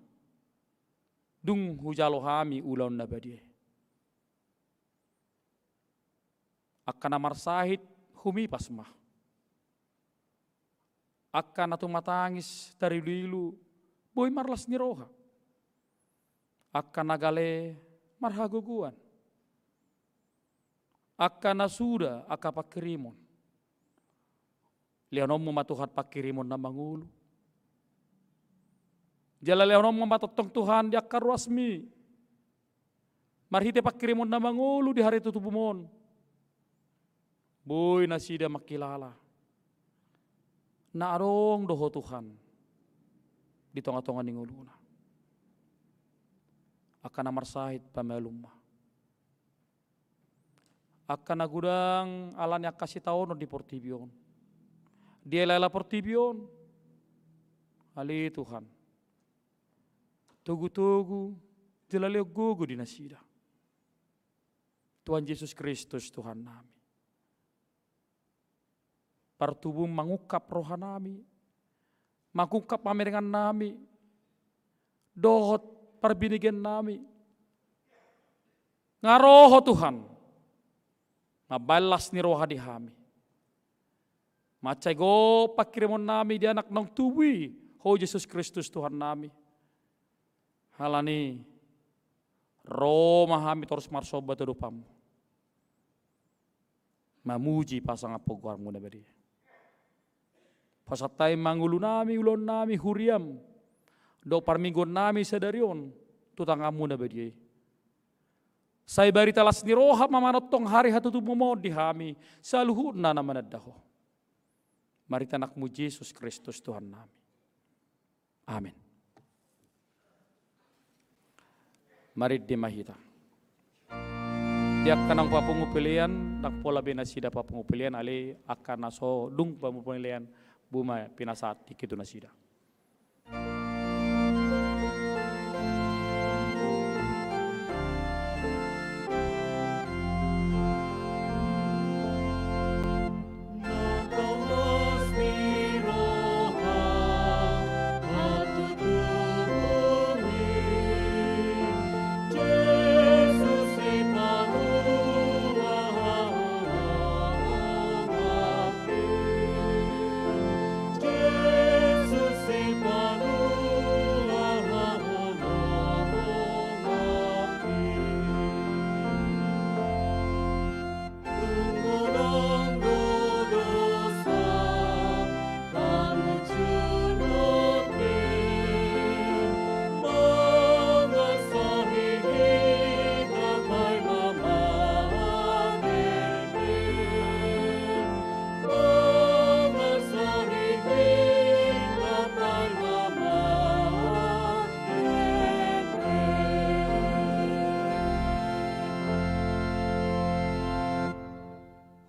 dung hujalo hami ulaon na badia i. Angka na marsahit, humipas ma. Angka na tumatangis tariluilu, boi marlas ni roha. Angka na gale, marhagogoan. Angka na suda angka pangkirimon, lehononmu ma, Tuhan, pangkirimon na mangolu. Jala lehononmu ma tongtong, Tuhan, di angka ruasmi, marhite pangkirimon na mangolu di hatutubum on, boi nasida mangkilala na adong do Ho, Tuhan, di tongatonga ni ngoluna. Angka na marsahit, pamalum ma. Angka na godang ala ni angka sitaonon di portibi on, dielaela portibi on, ale Tuhan, togutogu jala lehon gogo di nasida. Tuhan Jesus Kristus, Tuhannami, partubum mangungkap rohanami, mangungkap hamerengannami dohot parbinegeannami. Nga ro Ho, Tuhan, mambahen las ni roha di hami. Mansai gok pangkirimonnami di Anak naung tubu i, Ho Jesus Kristus, Tuhannami. Alani i, ro ma hami torus marsomba tu adopanmu, mamuji pasangaphon goarmu na badia. Pasahat hami ma ngolunami, ulaonnami, huriam dohot parmingguonnami sadari on tu tanganmu na badia i. Sai barita las ni roha ma manongtong ari hatutubum on di hami saluhutna na mananda Ho. Marhite Anakmu Jesus Kristus, Tuhannami. Amen. Marende ma hita. Di angka naung papungu pelean, ndang pola be nasida papungu pelean, alai angka na so dung papungu pelean, boi ma pinasahat tingki tu nasida.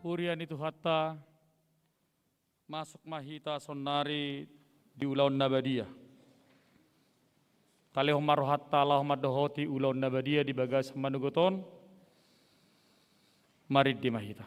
Huria ni Tuhanta, masuk ma hita saonnari di ulaon na badia. Talehon ma rohanta laho mandohoti ulaon na badia di bagasan manogot on. Marende ma hita.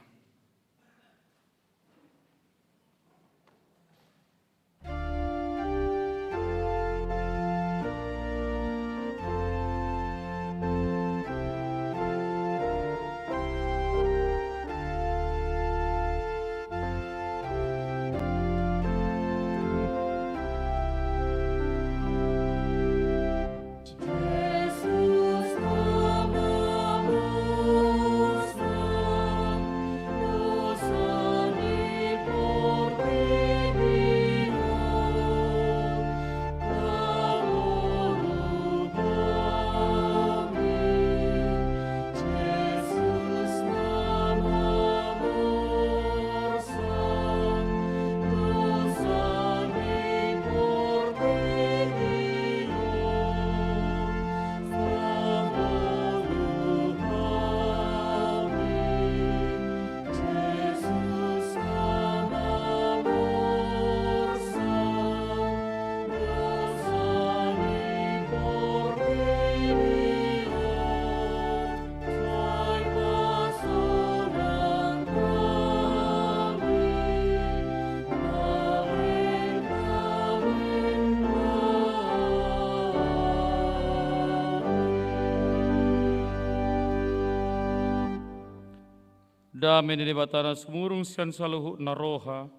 Dame ni Debata na sumurung sian saluhutna roha,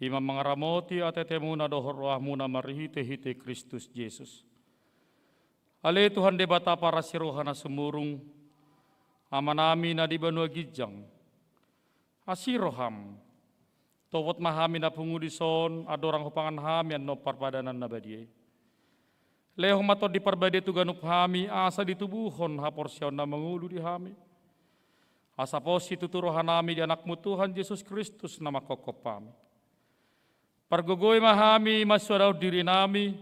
i ma mangaramoti ateatemuna dohot rohamuna marhitehite Kristus Jesus. Ale Tuhan Debata parasi roha na sumurung, Amanami na di banua ginjang, asi roham. Topot ma hami na pungu dison, andorang hupangan hami annon parpadanan na badia i. Lehon ma Tondi Parbadia tu ganup hami, asa ditubuhon haporseaon na mangolu di hami. Asa pos situtu rohanami di Anakmu Tuhan Jesus Kristus na manghophop hami. Pargogoi ma hami masuadahon dirinami,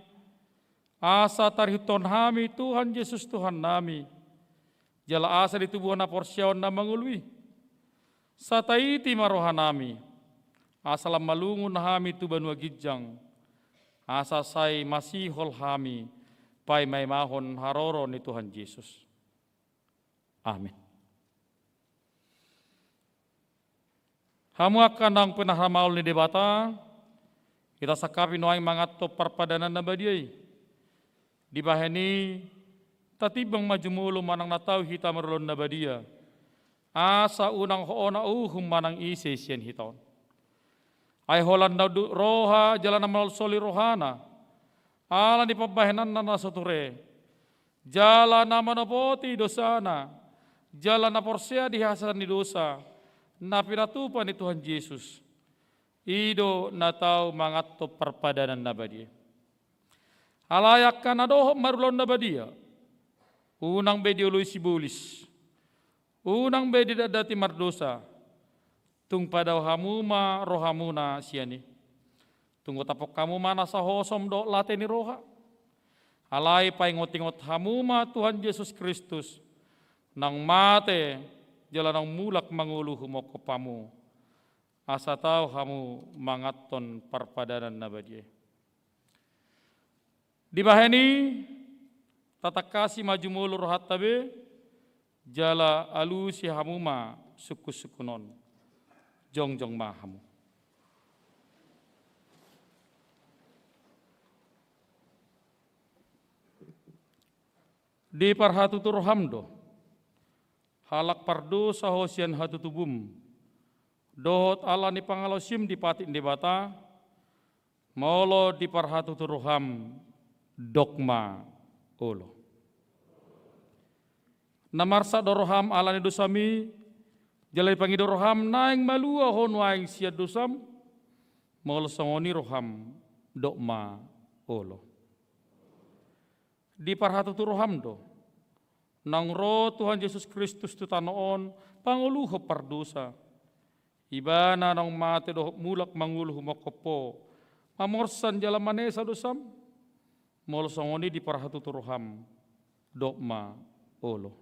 asa tarihuthon hami Tuhan Jesus Tuhannami, jala asa ditubuhon haporseaon na mangolu i. Sataiti ma rohanami, asa lam malungun hami tu banua ginjang, asa sai masihol hami paimaimahon haroro ni Tuhan Jesus. Amin. Hamu angka naung pinarhamaol ni Debata, hita sangkap i nuaeng manganhon parpadanan na badia i. Dibahen i, tatimbang ma jumolo manang na tau hita marulaon na badia, asa unang hohot uhum manang ise sian hita on. Ai holan na unduk roha jala na manolsoli rohana, ala ni pambahenanna na so ture, jala na manopoti dosana, jala na porsea di hahipason ni dosa na pinatupa ni Tuhan Jesus, i do na tau manganhon parpadanan na badia. Alai angka na dohot marulaon na badia, unang be dioloi sibolis, unang be didatdati mardosa. Tung padao hamu ma rohamuna sian i. Tung otaphon hamu ma nasa hosom dohot late ni roha. Alai paingotingot hamu ma Tuhan Jesus Kristus, naung mate jala naung mulak mangolu humongkop hamu, asa tau hamu manganhon parpadanan na badia i. Dibahen i, tatangkasi ma jumolo rohanta be, jala alusi hamu ma sungkunsungkun on. Jongjong ma hamu. Diparhatutu roham do, halak pardosa ho sian hatutubum, dohot ala ni pangalaosim di patik ni Debata, molo diparhatutu roham, dok ma olo. Na marsak do roham ala ni dosam i, jala dipangido roham naeng malua ho nuaeng sian dosam, molo songon i roham, dok ma olo. Diparhatutu roham do, naung ro Tuhan Jesus Kristus tu tano on pangoluhon pardosa. Ibana naung mate dohot mulak mangolu humongkop ho, mamorsan jala manesa dosam. Molo songon i diparhatutu roham, dok ma olo.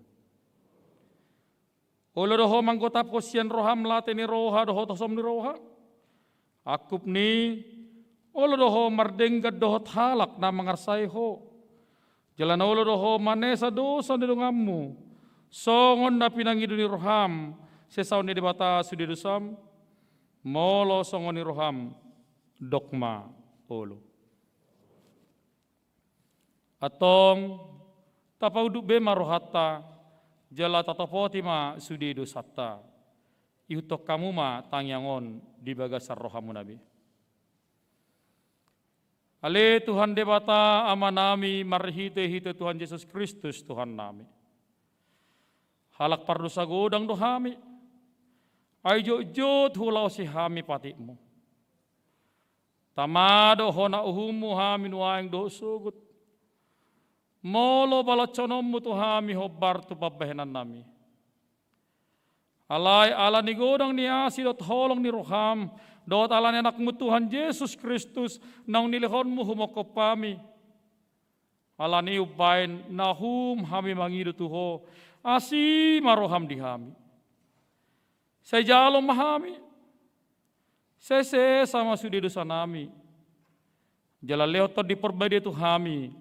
Olo do ho manggotaphon sian roham late ni roha dohot hosom ni roha. Angkup ni, olo do ho mardenggan dohot halak na mangarsai ho. Jala na olo do ho manesa dosa ni donganmu, songon na pinangido ni roham sesaon ni Debata sude dosam. Molo songon i roham, dok ma olo. Antong, tapaunduk be ma rohanta, jala tatopoti ma sude dosanta. Ihuthon hamu ma tangiang on di bagasan rohamuna be. Ale Tuhan Debata Amanami marhitehite Tuhan Jesus Kristus Tuhannami. Halak pardosa godang do hami. Ai jotjot huulaosi hami patikmu. Tama do hona uhummu hami nuaeng dohot sogot. Molo balashononmu tu hami hombar tu pambahenannami. Alai ala ni godang ni asi dohot holong ni roham, dohot ala ni Anakmu Tuhan Jesus Kristus, naung nilehonmu humongkop hami. Ala ni i umbahen na hum hami mangido tu ho, asi ma roham di hami. Sai jalo ma hami. Sai sesa ma sude dosanami. Jala lehon Tondi Parbadia tu hami.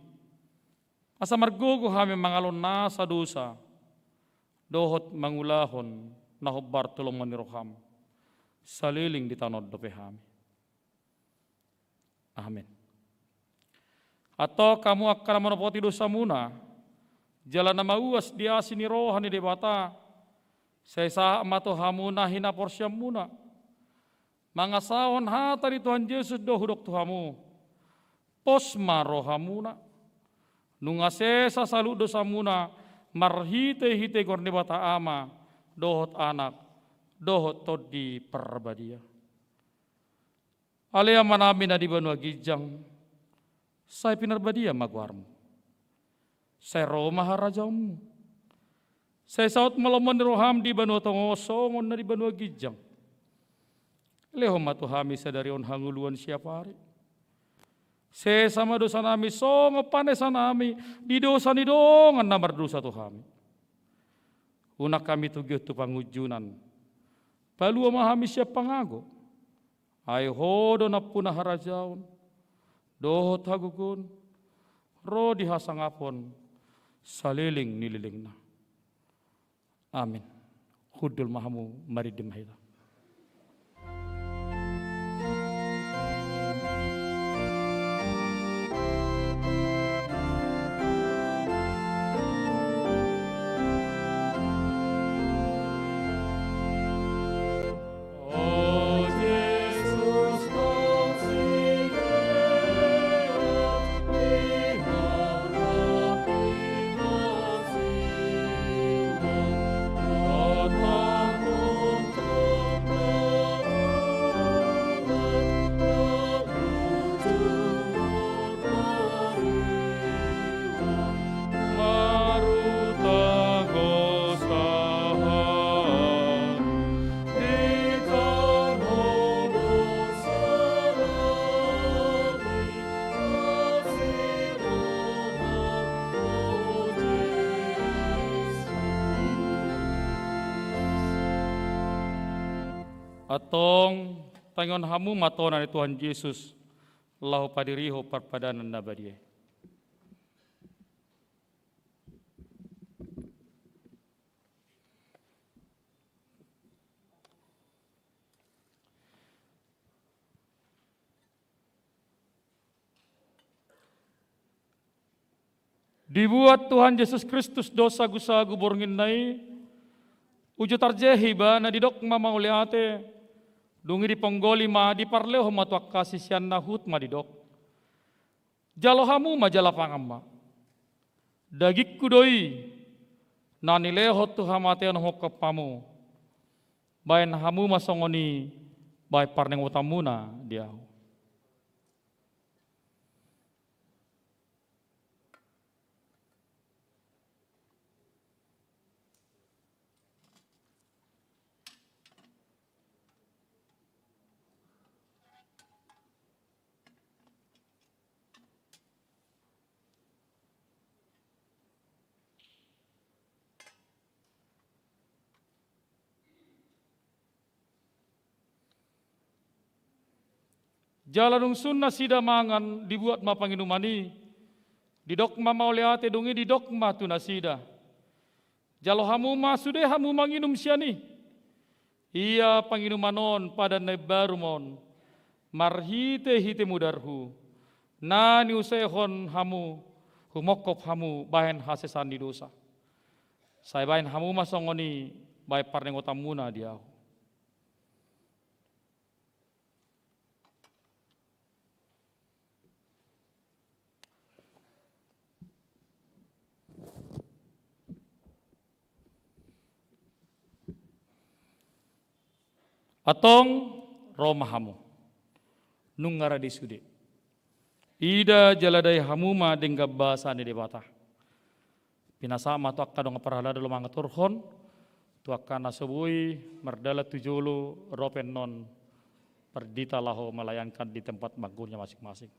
Asa margogo hami mangalonnasa dosa. Dohot mangulahon na hombar tu lomo ni roham. Saleleng di tano on dope hami. Amen. Antong hamu angka na manopoti dosamuna, jala na mauas di asi ni roha ni Debata, Sai sahat ma tu hamu na hinaporseaonmuna, mangasahon hata ni Tuhan Jesus do hudok tu hamu: Pos ma rohamuna. Nunga sesa saluhut dosamuna marhitehite goar ni Debata Ama, dohot Anak, dohot Tondi Parbadia. Ale Amanami na di banua ginjang, sai pinarbadia ma goarmu. Sai ro ma harajaonmu. Sai saut ma lomo ni roham di banua tonga on songon na di banua ginjang. Lehon ma tu hami sadari on hangoluan siapari. Sesa ma dosanami songon panesanami di dosa ni dongan na mardosa tu hami. Unang hami togihon tu pangunjunan. Palua ma hami sian pangago. Ai Ho do nampuna harajaon, dohot hagogoon, ro di hasangapon, saleleng ni lelengna. Amin. Hundul ma hamu, marinding ma hita. Antong, tangihon hamu ma tona ni Tuhan Jesus, laho padirihon parpadanan na badia i. Dibuat Tuhan Jesus Kristus do sagusagu bornginna i, uju tarjea ibana, didok ma mauliate, dung i diponggoli ma, diparlehon ma tu angka siseanna, huhut ma didok: Jalo hamu ma jala pangan ma. Dagingku do i, na nilehon tu hamateon humophop hamu. Baen hamu ma songon i, baen parningotanmuna di ahu. Jala dung sun nasida mangan, dibuat ma panginuman i, didok ma mauliate, dung i didok ma tu nasida: Jalo hamu ma sude hamu manginum sian i. Ia panginuman on padan na imbaru ma on, marhitehite mudarhu, na niuseon hamu, humophop hamu baen hasesaan ni dosa. Sai baen hamu ma songon i, baen parningotanmuna di ahu. Antong, ro ma hamu. Nunga rade sude. Ida jala dai hamu ma denggan basa ni Debata. Pinasahat ma tu angka dongan parhalado laho mangaturhon, tu angka na so boi mardalan tu jolo, ro pe annon pandita laho melayangkan di tempat mangkunya masing-masing.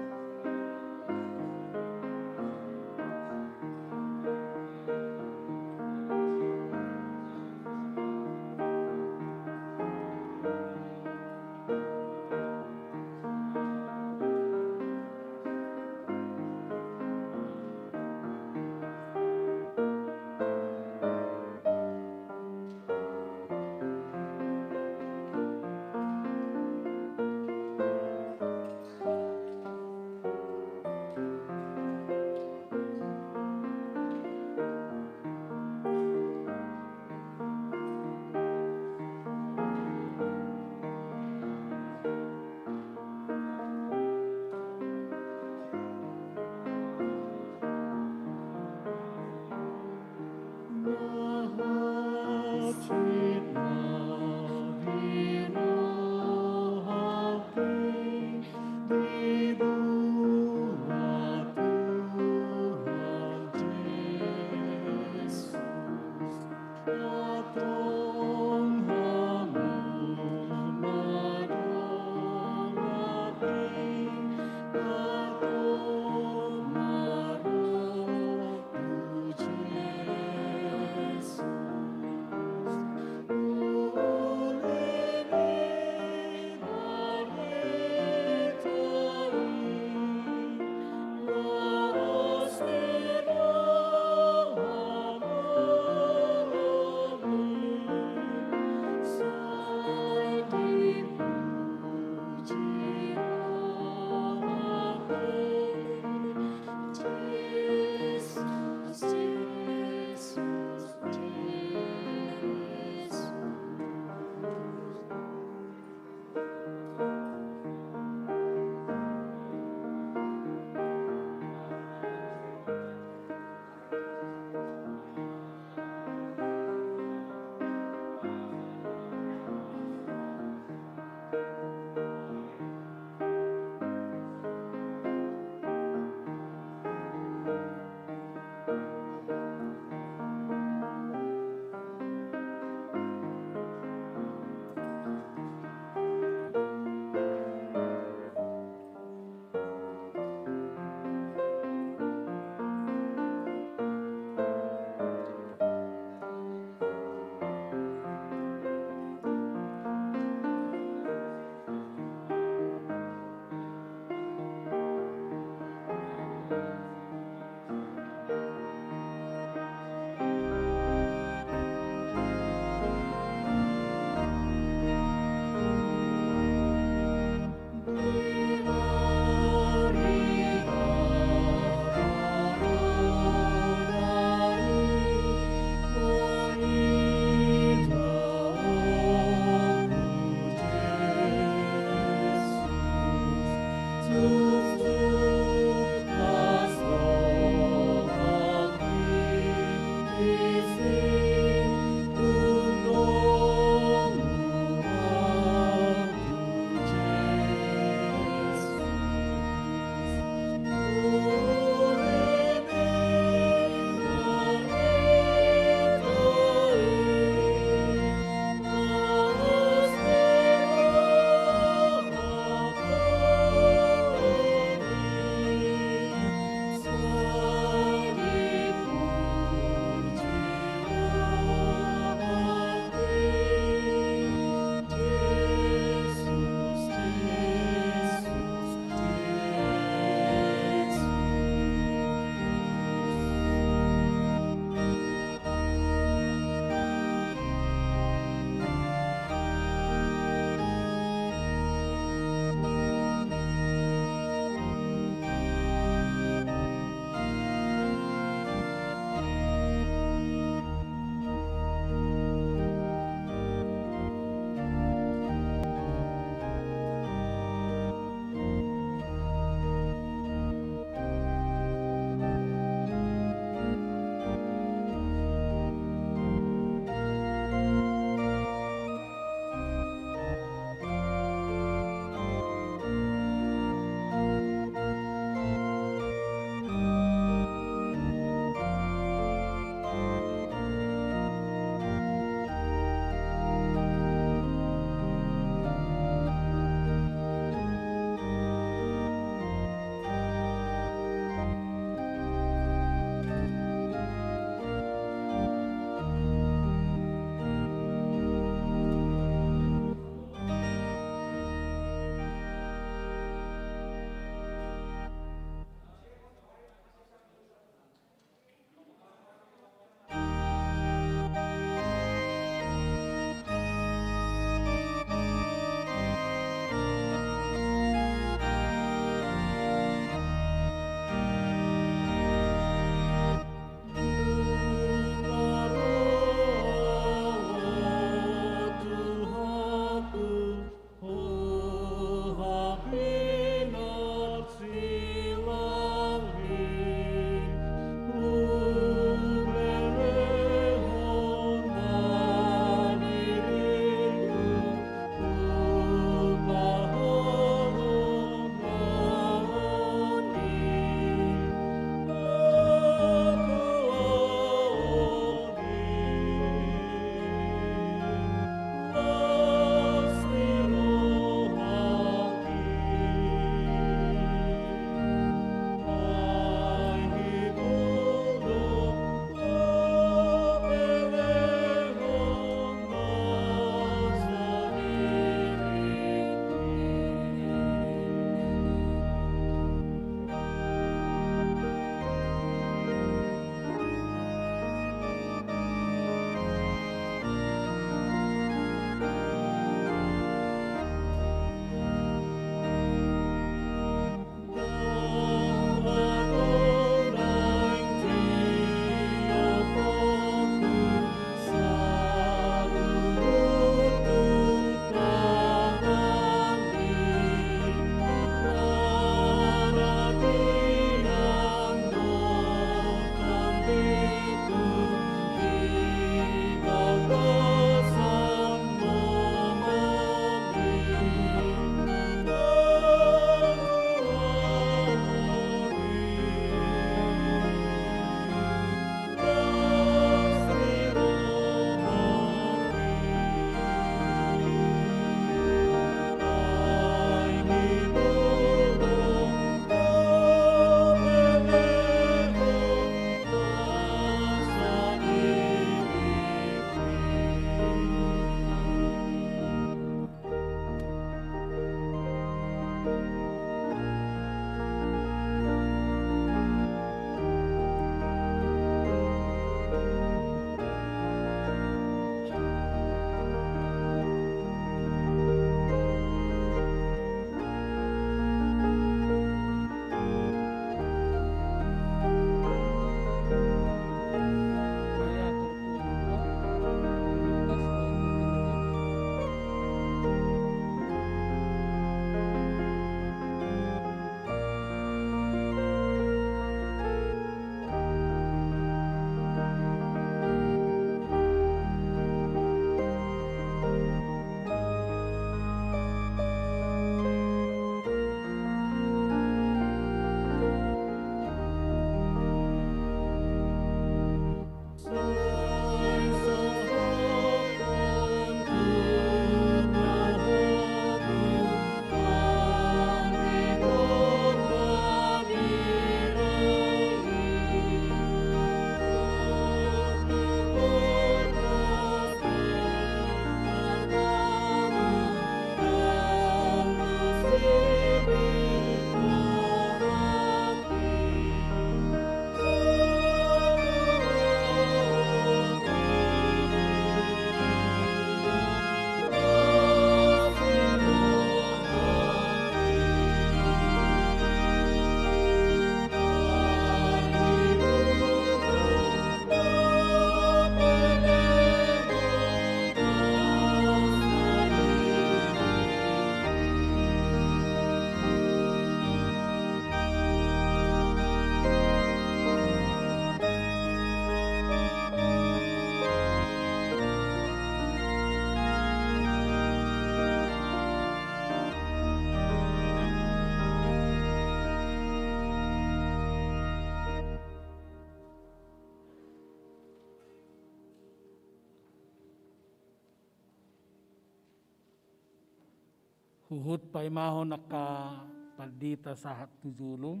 Huhut paimahon angka pandita sahat tu jolo.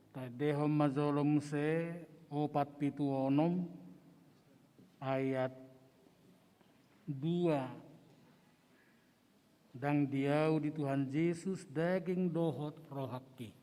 Taendehon ma jolo muse opat pitu onom ayat dua. Ndang diau di Tuhan Jesus daging dohot rohangki.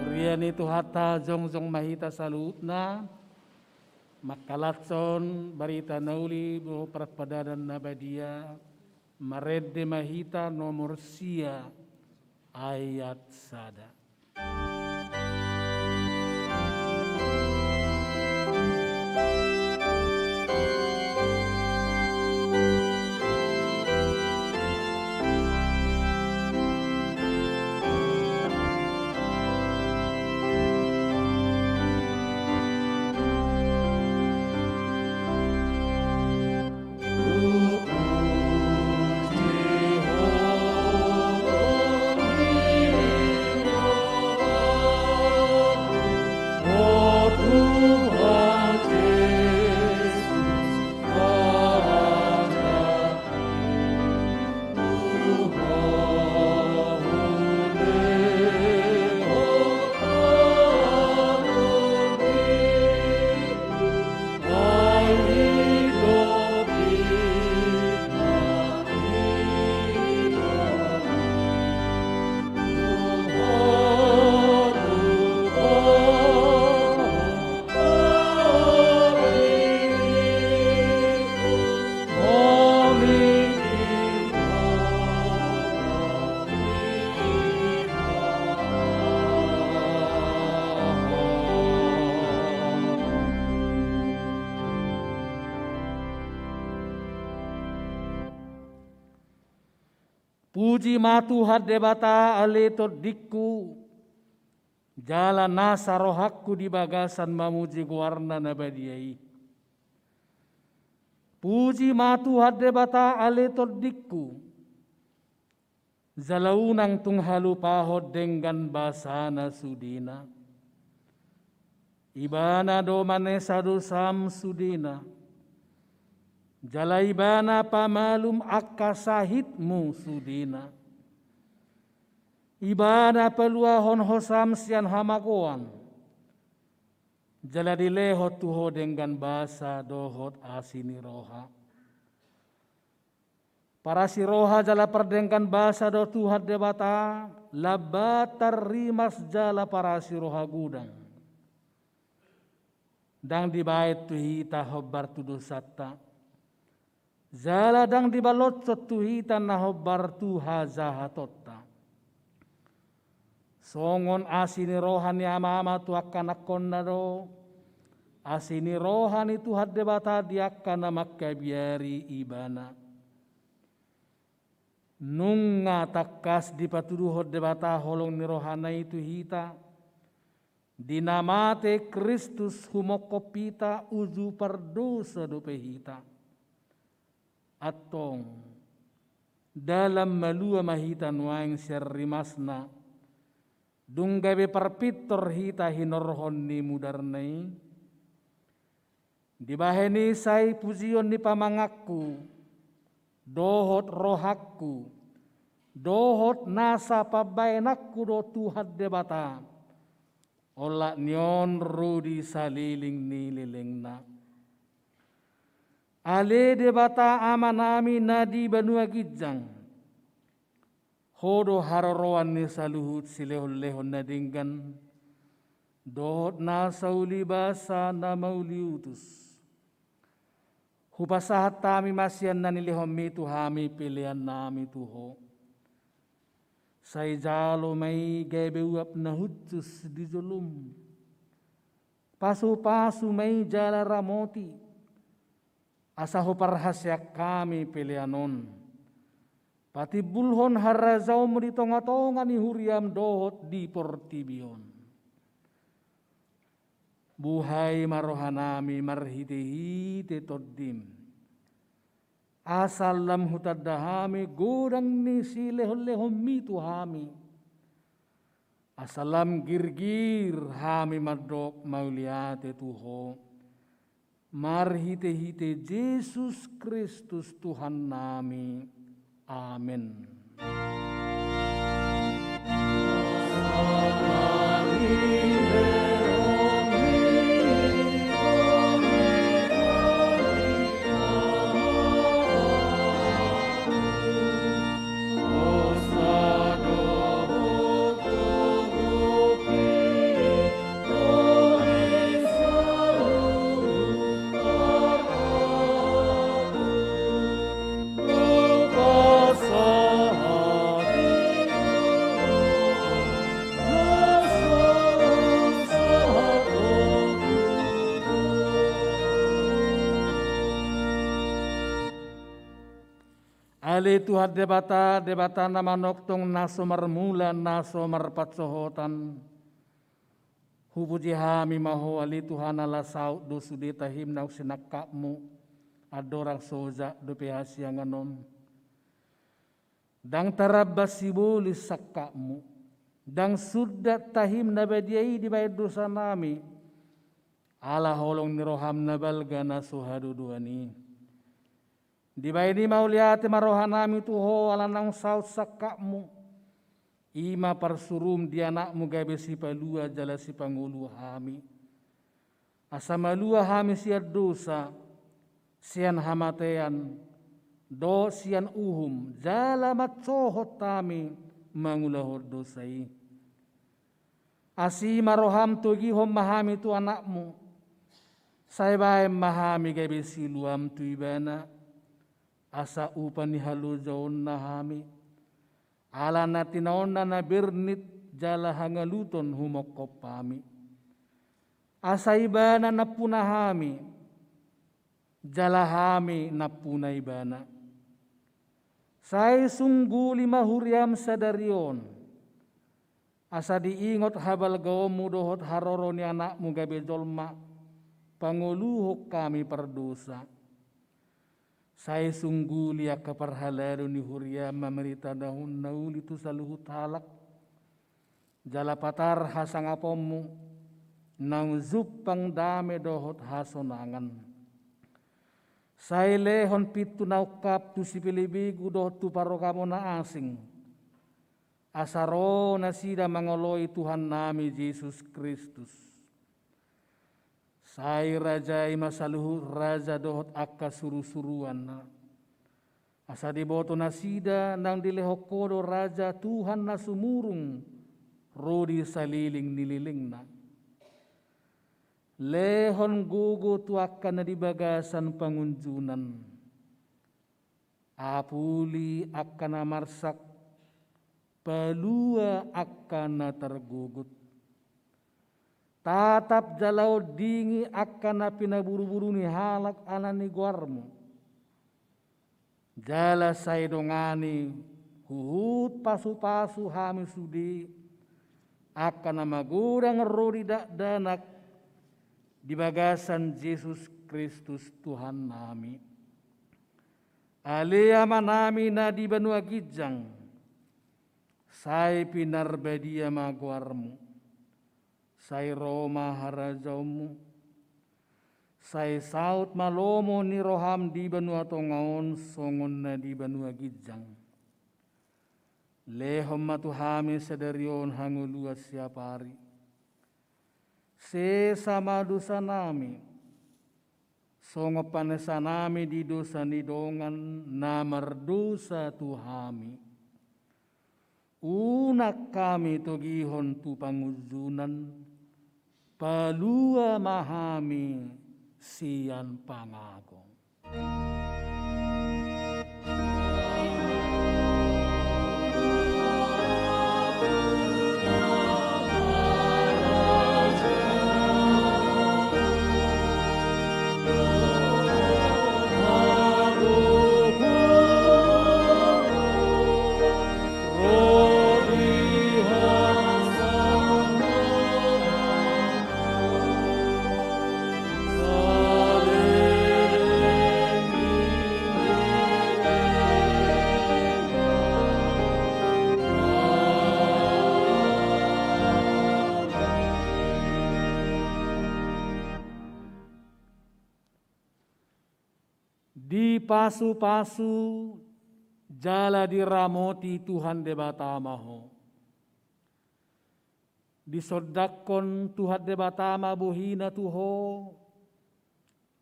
Huria ni Tuhanta, jongjong ma hita saluhutna mangkalashon barita na uli dohot parpadanan na badia. Marende ma hita nomor sia ayat sada. Puji ma Tuhan Debata ale tondingku, jala nasa rohangku di bagasan mamuji goarna na badia i. Puji ma Tuhan Debata ale tondingku, jala unang tung halupahon denggan basana sudena. Ibana do manesa dosam sudena, jala Ibana pamalum angka sahitmu sudena. Ibana paluahon hosam sian hamagoan, jala dilehon tu ho denggan basa dohot asi ni roha. Parasi roha jala pardenggan basa do Tuhan Debata, lambatan rimas jala parasi roha godang. Ndang dibaen tu hita hombar tu dosanta, jala ndang dibaloshon tu hita na hombar tu hajahatonta. Songon asi ni roha ni ama-ama tu angka anakkonna do asi ni roha ni Tuhan Debata di angka na mangkabiari Ibana. Nunga tangkas dipatuduhon Debata holong ni rohana i tu hita, di na mate Kristus humongkop hita uju pardosa dope hita. Antong, dalan malua ma hita nuaeng sian rimasna, dung gabe parpintor hita hinorhon ni mudarna i. Dibahen i sai pujion ni pamanganku, dohot rohangku, dohot nasa pambahenanku do Tuhan Debata, Olat ni on ro di saleleng ni lelengna. Ale Debata Amanami na di banua ginjang, Ho do haroroan ni saluhut silehonlehon na denggan dohot nasa uli basa na mauliutus. Hupasahat hami ma sian na nilehonmi tu hami peleannami tu Ho. Sai jalo ma i gabe uap na hushus di jolom. Pasupasu ma i jala ramoti, asa huparhaseang hami pelean on, patimbulhon harajaonmu di tongatonga ni huriam dohot di portibi on. Buhai ma rohanami marhitehite Tondim, asa lam hutanda hami godang ni silehonlehonmi tu hami, asa lam girgir hami mandok mauliate tu Ho, marhitehite Jesus Kristus Tuhannami. Amen. Ale Tuhan Debata, Debata na manongtong na so marmula, na so marpansohotan. Hupuji hami ma Ho ale Tuhan ala saut do sude tahim naung sinangkapmu, andorang so ojak dope hasiangan on. Ndang tarambas sibolis sangkapmu, ndang sundat tahim na badia i dibahen dosanami, ala holong ni roham na balga na so hadodoan i. Dibahen i mauliate ma rohanami tu Ho ala naung saut sangkapmu, i ma parsurum di Anakmu gabe sipalua jala sipangolu hami. Asa malua hami sian dosa, sian hamatean, dohot sian uhum, jala mansohot hami mangulahon dosa i. Asi ma roham togihon ma hami tu Anakmu, sai bahen ma hami gabe siluam tu Ibana, asa upa ni halojaonna hami, ala na tinaonna na bernit jala hangaluton humongkop hami. Asa Ibana nampuna hami, jala hami nampuna Ibana. Sai sungguli ma huriam sadari on, asa diingot habalgaonmu dohot haroro ni Anakmu gabe jolma, pangoluhon hami pardosa. Sai sungguli angka parhalado ni huriam mamarita na uli tu saluhut halak, jala patar hasangaponmu, naung jumpang dame dohot hasonangan. Sai lehon pintu na ungkap tu sipelebegu dohot tu parugamo na asing, asa ro nasida mangoloi Tuhannami Jesus Kristus. Sai rajai ma saluhut raja dohot angka surusuruanna. Asa diboto nasida nang dilehon Ho do raja Tuhan na sumurung ro di saleleng ni lelengna. Lehon gogo tu angka na di bagasan pangunjunan. Apuli angka na marsak, palua angka na targogot. Tatap jala ondingi angka na pinaburuburu ni halak ala ni goarmu. Jala sai dongani huhut pasupasu hami sude, angka na magodang ro di dakdanak di bagasan Jesus Kristus Tuhannami. Ale Amanami na di banua ginjang, sai pinarbadia ma goarmu. Sai ro ma harajaonmu. Sai saut ma lomo ni roham di banua tonga on songon na di banua ginjang. Lehon ma tu hami sadari on hangoluan siapari. Sesa ma dosanami, songon panesanami di dosa ni dongan na mardosa tu hami. Unang hami togihon tu pangunjunan, palua ma hami sian pangago. Dipasupasu jala diramoti Tuhan Debata ma ho. Disondangkon Tuhan Debata ma bohina tu ho,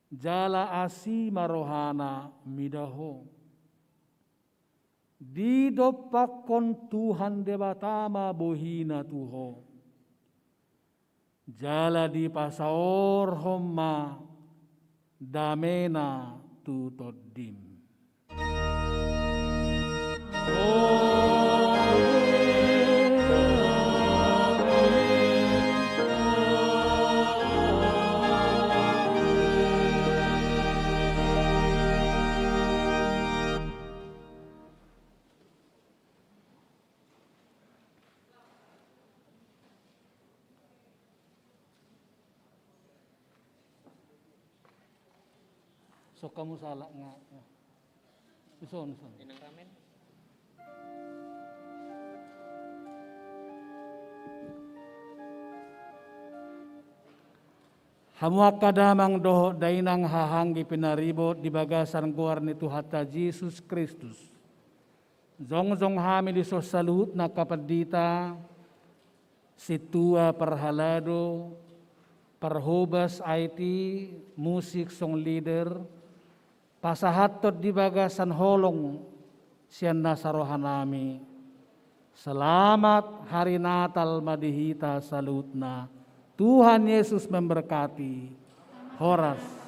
jala asi ma rohana mida ho. Didompakkon Tuhan Debata ma bohina tu ho, jala dipasaorhon ma damena tu tondim. Sok hamu salah nga. Ison, ison. Hamu angka damang dohot dainang, haha anggi pinaribot di bagasan goar ni Tuhanta Jesus Kristus. Jongjong hami dison saluhutna angka pandita, sintua parhalado, parhobas, I T, musik, song leader, pasahathon di bagasan holong sian nasa rohanami. Selamat Hari Natal ma di hita saluhutna. Tuhan Yesus memberkati. Horas.